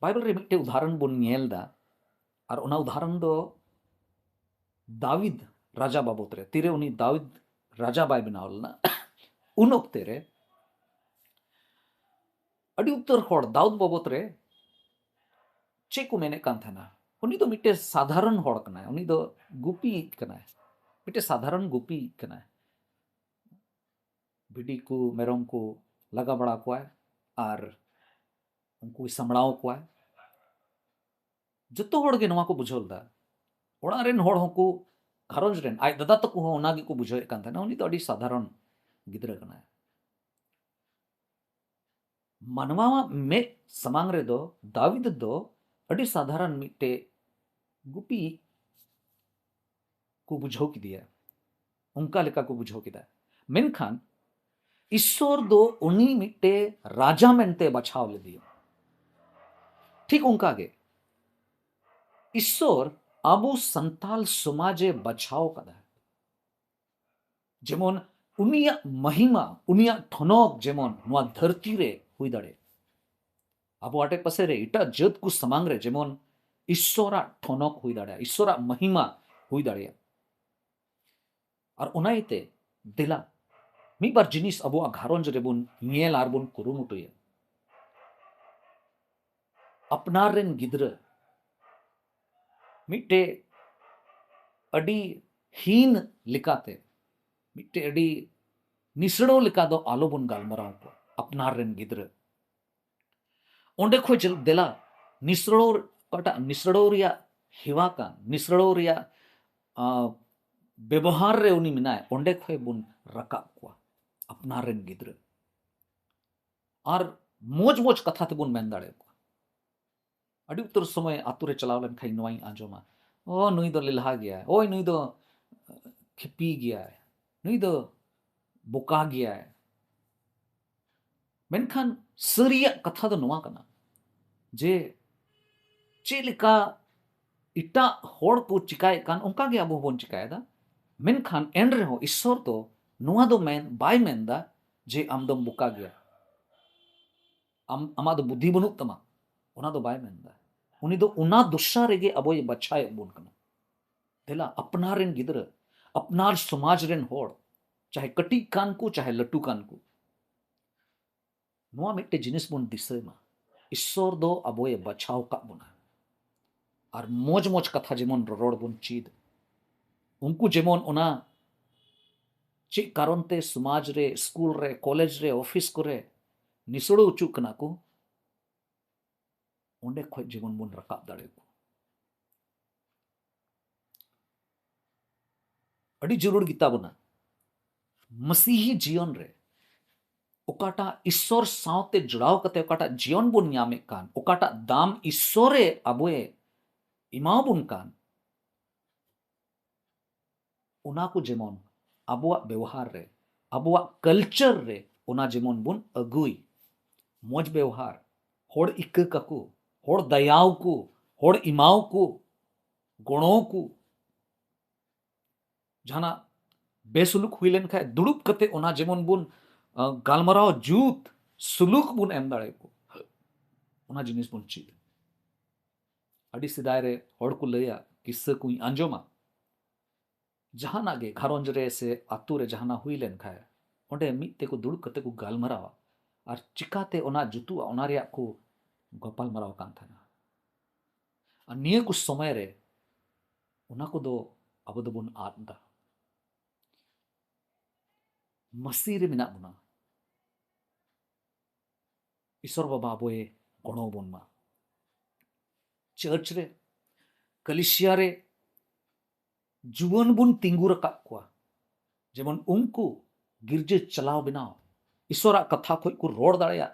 ᱵᱟᱭᱵᱮᱞ ᱨᱮ ᱢᱤᱫᱴᱮᱱ ᱩᱫᱟᱦᱚᱨᱚᱱ ᱵᱚᱱ ᱧᱮᱞ ᱮᱫᱟ, ᱟᱨ ᱚᱱᱟ ᱩᱫᱟᱦᱚᱨᱚᱱ ᱫᱚ ᱫᱟᱣᱤᱫ ᱨᱟᱡᱟ ᱵᱟᱵᱚᱛ ᱨᱮ᱾ ᱛᱤᱨᱮ ᱩᱱᱤ ᱫᱟᱣᱤᱫ ᱨᱟᱡᱟ ᱵᱟᱭ ᱵᱮᱱᱟᱣ ᱞᱮᱱᱟ, ᱩᱱ ᱚᱠᱛᱮ ᱨᱮ ᱟᱹᱰᱤ ᱩᱛᱟᱹᱨ ᱦᱚᱲ ᱫᱟᱣᱤᱫ ᱵᱟᱵᱚᱛ ᱨᱮ ᱪᱮᱫ ᱠᱚ ᱢᱮᱱᱮᱫ ᱠᱟᱱ ᱛᱟᱦᱮᱱᱟ? ᱩᱱᱤ ᱫᱚ ᱢᱤᱫᱴᱮᱱ ᱥᱟᱫᱷᱟᱨᱚᱱ ᱦᱚᱲ ᱠᱟᱱᱟᱭ, ᱩᱱᱤ ᱫᱚ ᱜᱩᱯᱤ ᱠᱟᱱᱟᱭ, ᱢᱤᱫᱴᱮᱱ ᱥᱟᱫᱷᱟᱨᱚᱱ ᱜᱩᱯᱤ ᱠᱟᱱᱟᱭ᱾ ᱵᱷᱤᱰᱤ ᱠᱚ, ᱢᱮᱨᱚᱢ ᱠᱚ ᱞᱟᱜᱟ ᱵᱟᱲᱟ ᱠᱚᱣᱟᱭ ᱟᱨ ᱩᱱᱠᱩᱭ ᱥᱟᱢᱵᱲᱟᱣ ᱠᱚᱣᱟᱭ᱾ ᱡᱚᱛᱚ ᱦᱚᱲ ᱜᱮ ᱱᱚᱣᱟ ᱠᱚ ᱵᱩᱡᱷᱟᱹᱣ ᱞᱮᱫᱟ᱾ ᱚᱲᱟᱜ ᱨᱮᱱ ᱦᱚᱲ ᱦᱚᱸᱠᱚ, ᱜᱷᱟᱨᱚᱸᱡᱽ ᱨᱮᱱ, ᱟᱡ ᱫᱟᱫᱟ ᱛᱟᱠᱚ ᱦᱚᱸ ᱚᱱᱟ ᱜᱮᱠᱚ ᱵᱩᱡᱷᱟᱹᱣᱮᱫ ᱠᱟᱱ ᱛᱟᱦᱮᱱᱟ, ᱩᱱᱤ ᱫᱚ ᱟᱹᱰᱤ ᱥᱟᱫᱷᱟᱨᱚᱱ ᱜᱤᱫᱽᱨᱟᱹ ᱠᱟᱱᱟᱭ᱾ ᱢᱟᱱᱣᱟᱣᱟᱜ ᱢᱮᱫ ᱥᱟᱢᱟᱝ ᱨᱮᱫᱚ ᱫᱟᱣᱤᱫ ᱫᱚ ᱟᱹᱰᱤ ᱥᱟᱫᱷᱟᱨᱚᱱ ᱢᱤᱫᱴᱮᱡ ᱜᱩᱯᱤ ᱠᱚ ᱵᱩᱡᱷᱟᱹᱣ ᱠᱮᱫᱮᱭᱟ, ᱚᱱᱠᱟ ᱞᱮᱠᱟ ᱠᱚ ᱵᱩᱡᱷᱟᱹᱣ ᱠᱮᱫᱟ᱾ ᱢᱮᱱᱠᱷᱟᱱ ᱤᱥᱥᱚᱨ ᱫᱚ ᱩᱱᱤ ᱢᱤᱫᱴᱮᱡ ᱨᱟᱡᱟ ᱢᱮᱱᱛᱮ ᱵᱟᱪᱷᱟᱣ ᱞᱮᱫᱮᱭᱟ᱾ ᱴᱷᱤᱠ ᱚᱱᱠᱟ ᱜᱮ ᱤᱥᱥᱚᱨ ᱟᱵᱚ ᱥᱟᱱᱛᱟᱞ ᱥᱚᱢᱟᱡᱮ ᱵᱟᱪᱷᱟᱣ ᱠᱟᱫᱟ᱾ ᱡᱮᱢᱚᱱ ᱩᱱᱤᱭᱟᱜ ᱢᱟᱦᱤᱢᱟ, ᱩᱱᱤᱭᱟᱜ ᱴᱷᱚᱱᱚᱠ ᱡᱮᱢᱚᱱ ᱱᱚᱣᱟ ᱫᱷᱟᱹᱨᱛᱤ ᱨᱮ ᱦᱩᱭ ᱫᱟᱲᱮᱭᱟᱜ, ᱟᱵᱚ ᱟᱰᱮ ᱯᱟᱥᱮ ᱨᱮ ᱮᱴᱟᱜ ᱡᱟᱹᱛ ᱠᱚ ᱥᱟᱢᱟᱝ ᱨᱮ ᱡᱮᱢᱚᱱ ᱤᱥᱥᱚᱨᱟᱜ ᱴᱷᱚᱱᱚᱠ ᱦᱩᱭ ᱫᱟᱲᱮᱭᱟᱜᱼᱟ, ᱤᱥᱥᱚᱨᱟᱜ ᱢᱟᱦᱤᱢᱟ ᱦᱩᱭ ᱫᱟᱲᱮᱭᱟᱜᱼᱟ᱾ ᱟᱨ ᱚᱱᱟ ᱤᱭᱟᱹᱛᱮ ᱫᱮᱞᱟ ᱢᱤᱫ ᱵᱟᱨ ᱡᱤᱱᱤᱥ ᱟᱵᱚᱣᱟᱜ ᱜᱷᱟᱨᱚᱸᱡᱽ ᱨᱮᱵᱚᱱ ᱧᱮᱞ ᱟᱨ ᱵᱚᱱ ᱠᱩᱨᱩᱢᱩᱴᱩᱭᱟ᱾ ᱟᱯᱱᱟᱨ ᱨᱮᱱ ᱜᱤᱫᱽᱨᱟᱹ ᱢᱤᱫᱴᱮᱡ ᱟᱹᱰᱤ ᱦᱤᱱ ᱞᱮᱠᱟᱛᱮ, ᱢᱤᱫᱴᱮᱡ ᱟᱹᱰᱤ ᱱᱤᱥᱲᱟᱹᱣ ᱞᱮᱠᱟ ᱫᱚ ᱟᱞᱚ ᱵᱚᱱ ᱜᱟᱞᱢᱟᱨᱟᱣ ᱠᱚᱣᱟ᱾ ᱟᱯᱱᱟᱨ ᱨᱮᱱ ᱜᱤᱫᱽᱨᱟᱹ ᱚᱸᱰᱮ ᱠᱷᱚᱡ ᱡᱮ-, ᱫᱮᱞᱟ ᱱᱤᱥᱲᱟᱹᱣ, ᱚᱠᱟᱴᱟᱜ ᱱᱤᱥᱲᱟᱹᱣ ᱨᱮᱭᱟᱜ ᱦᱮᱣᱟ ᱠᱟᱱ, ᱱᱤᱥᱲᱟᱹᱣ ᱨᱮᱭᱟᱜ, ᱟ, ᱵᱮᱵᱚᱦᱟᱨ ᱨᱮ ᱩᱱᱤ ᱢᱮᱱᱟᱭ, ᱚᱸᱰᱮ ᱠᱷᱚᱡ ᱵᱚᱱ ᱨᱟᱠᱟᱵ ᱠᱚᱣᱟ ᱟᱯᱱᱟᱨ ᱨᱮᱱ ᱜᱤᱫᱽᱨᱟᱹ᱾ ᱟᱨ ᱢᱚᱡᱽ ᱢᱚᱡᱽ ᱠᱟᱛᱷᱟ ᱛᱮᱵᱚᱱ ᱢᱮᱱ ᱫᱟᱲᱮᱭᱟᱠᱚᱣᱟ᱾ ᱟᱹᱰᱤ ᱩᱛᱟᱹᱨ ᱥᱚᱢᱚᱭ ᱟᱛᱳ ᱨᱮ ᱪᱟᱞᱟᱣ ᱞᱮᱱᱠᱷᱟᱱ ᱱᱚᱣᱟᱧ ᱟᱸᱡᱚᱢᱟ, "ᱳ, ᱱᱩᱭ ᱫᱚ ᱞᱮᱞᱦᱟ ᱜᱮᱭᱟᱭ, ᱳᱭ, ᱱᱩᱭ ᱫᱚ ᱠᱷᱤᱯᱤ ᱜᱮᱭᱟᱭ, ᱱᱩᱭ ᱫᱚ ᱵᱚᱠᱟ ᱜᱮᱭᱟᱭ᱾" ᱢᱮᱱᱠᱷᱟᱱ ᱥᱟᱹᱨᱤᱭᱟᱜ ᱠᱟᱛᱷᱟ ᱫᱚ ᱱᱚᱣᱟ ᱠᱟᱱᱟ ᱡᱮ ᱪᱮᱫ ᱞᱮᱠᱟ ᱮᱴᱟᱜ ᱦᱚᱲ ᱠᱚ ᱪᱤᱠᱟᱭᱮᱫ ᱠᱟᱱ, ᱚᱱᱠᱟ ᱜᱮ ᱟᱵᱚ ᱦᱚᱸᱵᱚᱱ ᱪᱤᱠᱟᱭᱮᱫᱟ᱾ ᱢᱮᱱᱠᱷᱟᱱ ᱮᱱ ᱨᱮᱦᱚᱸ ᱤᱥᱥᱚᱨ ᱫᱚ ᱱᱚᱣᱟ ᱫᱚ ᱢᱮᱱ, ᱵᱟᱭ ᱢᱮᱱᱫᱟ ᱡᱮ ᱟᱢ ᱫᱚᱢ ᱵᱚᱠᱟ ᱜᱮᱭᱟ, ᱟᱢ, ᱟᱢᱟᱜ ᱫᱚ ᱵᱩᱫᱽᱫᱷᱤ ᱵᱟᱹᱱᱩᱜ ᱛᱟᱢᱟ, ᱚᱱᱟ ᱫᱚ ᱵᱟᱭ ᱢᱮᱱᱫᱟ᱾ ᱩᱱᱤ ᱫᱚ ᱚᱱᱟ ᱫᱚᱥᱟ ᱨᱮᱜᱮ ᱟᱵᱚᱭ ᱵᱟᱪᱷᱟᱣᱮᱫ ᱵᱚᱱ ᱠᱟᱱᱟ᱾ ᱫᱮᱞᱟ, ᱟᱯᱱᱟᱨ ᱨᱮᱱ ᱜᱤᱫᱽᱨᱟᱹ, ᱟᱯᱱᱟᱨ ᱥᱚᱢᱟᱡᱽ ᱨᱮᱱ ᱦᱚᱲ, ᱪᱟᱦᱮ ᱠᱟᱹᱴᱤᱡ ᱠᱟᱱ ᱠᱚ, ᱪᱟᱦᱮ ᱞᱟᱹᱴᱩ ᱠᱟᱱ ᱠᱚ, ᱱᱚᱣᱟ ᱢᱤᱫᱴᱮᱡ ᱡᱤᱱᱤᱥ ᱵᱚᱱ ᱫᱤᱥᱟᱹᱭ ᱢᱟ, ᱤᱥᱥᱚᱨ ᱫᱚ ᱟᱵᱚᱭ ᱵᱟᱪᱷᱟᱣ ᱠᱟᱜ ᱵᱚᱱᱟ᱾ ᱟᱨ ᱢᱚᱡᱽ ᱢᱚᱡᱽ ᱠᱟᱛᱷᱟ ᱡᱮᱢᱚᱱ ᱨᱚᱨᱚᱲ ᱵᱚᱱ ᱪᱮᱫ᱾ ᱩᱱᱠᱩ ᱡᱮᱢᱚᱱ ᱚᱱᱟ ᱪᱮᱫ ᱠᱟᱨᱚᱱ ᱛᱮ ᱥᱚᱢᱟᱡᱽ ᱨᱮ, ᱥᱠᱩᱞ ᱨᱮ, ᱠᱚᱞᱮᱡᱽ ᱨᱮ, ᱚᱯᱷᱤᱥ ᱠᱚᱨᱮ ᱱᱤᱥᱲᱟᱹᱣ ᱦᱚᱪᱚᱜ ᱠᱟᱱᱟ ᱠᱚ, ᱚᱸᱰᱮ ᱠᱷᱚᱡ ᱡᱮᱢᱚᱱ ᱵᱚᱱ ᱨᱟᱠᱟᱵ ᱫᱟᱲᱮᱭᱟᱠᱚ᱾ ᱟᱹᱰᱤ ᱡᱟᱹᱨᱩᱲ ᱜᱮᱛᱟ ᱵᱚᱱᱟ ᱢᱟᱹᱥᱤᱦᱤ ᱡᱤᱭᱚᱱ ᱨᱮ᱾ ᱚᱠᱟᱴᱟᱜ ᱤᱥᱥᱚᱨ ᱥᱟᱶᱛᱮ ᱡᱚᱲᱟᱣ ᱠᱟᱛᱮ ᱚᱠᱟᱴᱟᱜ ᱡᱤᱭᱚᱱ ᱵᱚᱱ ᱧᱟᱢᱮᱫ ᱠᱟᱱ, ᱚᱠᱟᱴᱟᱜ ᱫᱟᱢ ᱤᱥᱥᱚᱨᱮ ᱟᱵᱚᱭ ᱮᱢᱟᱵᱚᱱ ᱠᱟᱱ, ᱚᱱᱟ ᱠᱚ ᱡᱮᱢᱚᱱ ᱟᱵᱚᱣᱟᱜ ᱵᱮᱣᱦᱟᱨ ᱨᱮ, ᱟᱵᱚᱣᱟᱜ ᱠᱟᱞᱪᱟᱨ ᱨᱮ ᱚᱱᱟ ᱡᱮᱢᱚᱱ ᱵᱚᱱ ᱟᱹᱜᱩᱭ᱾ ᱢᱚᱡᱽ ᱵᱮᱣᱦᱟᱨ, ᱦᱚᱲ ᱤᱠᱟᱹ ᱠᱟᱠᱚ, ᱦᱚᱲ ᱫᱟᱭᱟᱣ ᱠᱚ, ᱦᱚᱲ ᱮᱢᱟᱣ ᱠᱚ, ᱜᱚᱲᱚ ᱠᱚ, ᱡᱟᱦᱟᱱᱟᱜ ᱵᱮᱥᱩᱞᱩᱠ ᱦᱩᱭ ᱞᱮᱱᱠᱷᱟᱱ ᱫᱩᱲᱩᱵ ᱠᱟᱛᱮ ᱚᱱᱟ ᱡᱮᱢᱚᱱ ᱵᱚᱱ, ᱟᱸ, ᱜᱟᱞᱢᱟᱨᱟᱣ ᱡᱩᱛ ᱥᱩᱞᱩᱠ ᱵᱚᱱ ᱮᱢ ᱫᱟᱲᱮᱭᱟᱠᱚ, ᱚᱱᱟ ᱡᱤᱱᱤᱥ ᱵᱚᱱ ᱪᱮᱫ᱾ ᱟᱹᱰᱤ ᱥᱮᱫᱟᱭ ᱨᱮ ᱦᱚᱲ ᱠᱚ ᱞᱟᱹᱭᱟ, ᱠᱤᱥᱟᱹ ᱠᱚᱧ ᱟᱸᱡᱚᱢᱟ, ᱡᱟᱦᱟᱱᱟᱜ ᱜᱮ ᱜᱷᱟᱨᱚᱸᱡᱽ ᱨᱮ ᱥᱮ ᱟᱛᱳ ᱨᱮ ᱡᱟᱦᱟᱱᱟᱜ ᱦᱩᱭ ᱞᱮᱱᱠᱷᱟᱱ ᱚᱸᱰᱮ ᱢᱤᱫ ᱛᱮᱠᱚ ᱫᱩᱲᱩᱵ ᱠᱟᱛᱮ ᱠᱚ ᱜᱟᱞᱢᱟᱨᱟᱣᱟ ᱟᱨ ᱪᱤᱠᱟᱛᱮ ᱚᱱᱟ ᱡᱩᱛᱩᱜᱼᱟ, ᱚᱱᱟ ᱨᱮᱭᱟᱜ ᱠᱚ ᱜᱟᱯᱟᱞ ᱢᱟᱨᱟᱣ ᱠᱟᱱ ᱛᱟᱦᱮᱱᱟ᱾ ᱟᱨ ᱱᱤᱭᱟᱹ ᱠᱚ ᱥᱚᱢᱚᱭ ᱨᱮ ᱚᱱᱟ ᱠᱚᱫᱚ ᱟᱵᱚ ᱫᱚᱵᱚᱱ ᱟᱫ ᱮᱫᱟ᱾ ᱢᱟᱹᱥᱤ ᱨᱮ ᱢᱮᱱᱟᱜ ᱵᱚᱱᱟ᱾ ᱤᱥᱚᱨ ᱵᱟᱵᱟ ᱟᱵᱚᱭ ᱜᱚᱲᱚ ᱟᱵᱚᱱ ᱢᱟ᱾ ᱪᱟᱨᱪ ᱨᱮ, ᱠᱟᱞᱤᱥᱤᱭᱟ ᱨᱮ ᱡᱩᱣᱟᱹᱱ ᱵᱚᱱ ᱛᱤᱸᱜᱩ ᱨᱟᱠᱟᱵ ᱠᱚᱣᱟ, ᱡᱮᱢᱚᱱ ᱩᱱᱠᱩ ᱜᱤᱨᱡᱟᱹ ᱪᱟᱞᱟᱣ ᱵᱮᱱᱟᱣ, ᱤᱥᱚᱨᱟᱜ ᱠᱟᱛᱷᱟ ᱠᱷᱚᱡ ᱠᱚ ᱨᱚᱲ ᱫᱟᱲᱮᱭᱟᱜ,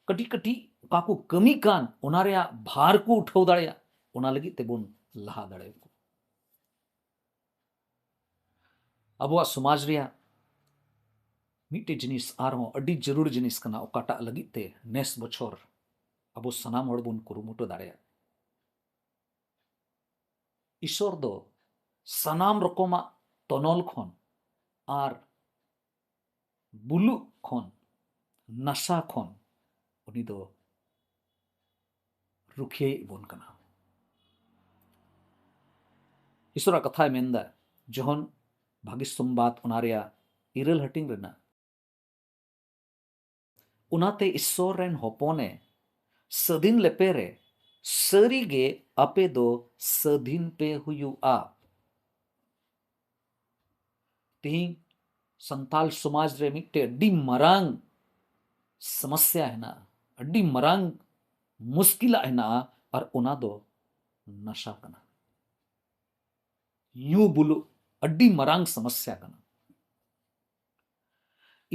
ᱠᱟᱹᱴᱤᱡ ᱠᱟᱹᱴᱤᱡ ᱚᱠᱟ ᱠᱚ ᱠᱟᱹᱢᱤ ᱠᱟᱱ ᱚᱱᱟ ᱨᱮᱭᱟᱜ ᱵᱷᱟᱨ ᱠᱚ ᱩᱴᱷᱟᱹᱣ ᱫᱟᱲᱮᱭᱟᱜ, ᱚᱱᱟ ᱞᱟᱹᱜᱤᱫ ᱛᱮᱵᱚᱱ ᱞᱟᱦᱟ ᱫᱟᱲᱮᱭᱟᱠᱚ᱾ ᱟᱵᱚᱣᱟᱜ ᱥᱚᱢᱟᱡᱽ ᱨᱮᱭᱟᱜ ᱢᱤᱫᱴᱮᱡ ᱡᱤᱱᱤᱥ ᱟᱨᱦᱚᱸ ᱟᱹᱰᱤ ᱡᱟᱹᱨᱩᱲ ᱡᱤᱱᱤᱥ ᱠᱟᱱᱟ, ᱚᱠᱟᱴᱟᱜ ᱞᱟᱹᱜᱤᱫ ᱛᱮ ᱱᱮᱥ ᱵᱚᱪᱷᱚᱨ ᱟᱵᱚ ᱥᱟᱱᱟᱢ ᱦᱚᱲ ᱵᱚᱱ ᱠᱩᱨᱩᱢᱩᱴᱩ ᱫᱟᱲᱮᱭᱟᱜ᱾ ᱤᱥᱚᱨ ᱫᱚ ᱥᱟᱱᱟᱢ ᱨᱚᱠᱚᱢᱟᱜ ᱛᱚᱱᱚᱞ ᱠᱷᱚᱱ ᱟᱨ ᱵᱩᱞᱩᱜ ᱠᱷᱚᱱ, ᱱᱟᱥᱟ ᱠᱷᱚᱱ ᱩᱱᱤ ᱫᱚ ᱨᱩᱠᱷᱤᱭᱟᱹᱭᱮᱫ ᱵᱚᱱ ᱠᱟᱱᱟ᱾ ᱤᱥᱚᱨᱟᱜ ᱠᱟᱛᱷᱟᱭ ᱢᱮᱱᱫᱟ, ᱡᱚᱦᱚᱱ ᱵᱷᱟᱹᱜᱤ ᱥᱚᱢᱵᱟᱫ ᱚᱱᱟ ᱨᱮᱭᱟᱜ ᱤᱨᱟᱹᱞ ᱦᱟᱹᱴᱤᱧ ᱨᱮᱱᱟᱜ, ᱚᱱᱟᱛᱮ ᱤᱥᱚᱨ ᱨᱮᱱ ᱦᱚᱯᱚᱱᱮ ᱥᱟᱹᱫᱷᱤᱱ ᱞᱮᱯᱮ ᱨᱮ ᱥᱟᱹᱨᱤ ᱜᱮ ᱟᱯᱮ ᱫᱚ ᱥᱟᱹᱫᱷᱤᱱ ᱯᱮ ᱦᱩᱭᱩᱜᱼᱟ᱾ ᱛᱤᱦᱤᱧ ᱥᱟᱱᱛᱟᱞ ᱥᱚᱢᱟᱡᱽ ᱨᱮ ᱢᱤᱫᱴᱮᱡ ᱟᱹᱰᱤ ᱢᱟᱨᱟᱝ ᱥᱚᱢᱚᱥᱭᱟ ᱦᱮᱱᱟᱜᱼᱟ, ᱟᱹᱰᱤ ᱢᱟᱨᱟᱝ ᱢᱩᱥᱠᱤᱞᱟᱜ ᱦᱮᱱᱟᱜᱼᱟ, ᱟᱨ ᱚᱱᱟ ᱫᱚ ᱱᱟᱥᱟ ᱠᱟᱱᱟ᱾ ᱧᱩ ᱵᱩᱞᱩᱜ ᱟᱹᱰᱤ ᱢᱟᱨᱟᱝ ᱥᱚᱢᱚᱥᱭᱟ ᱠᱟᱱᱟ᱾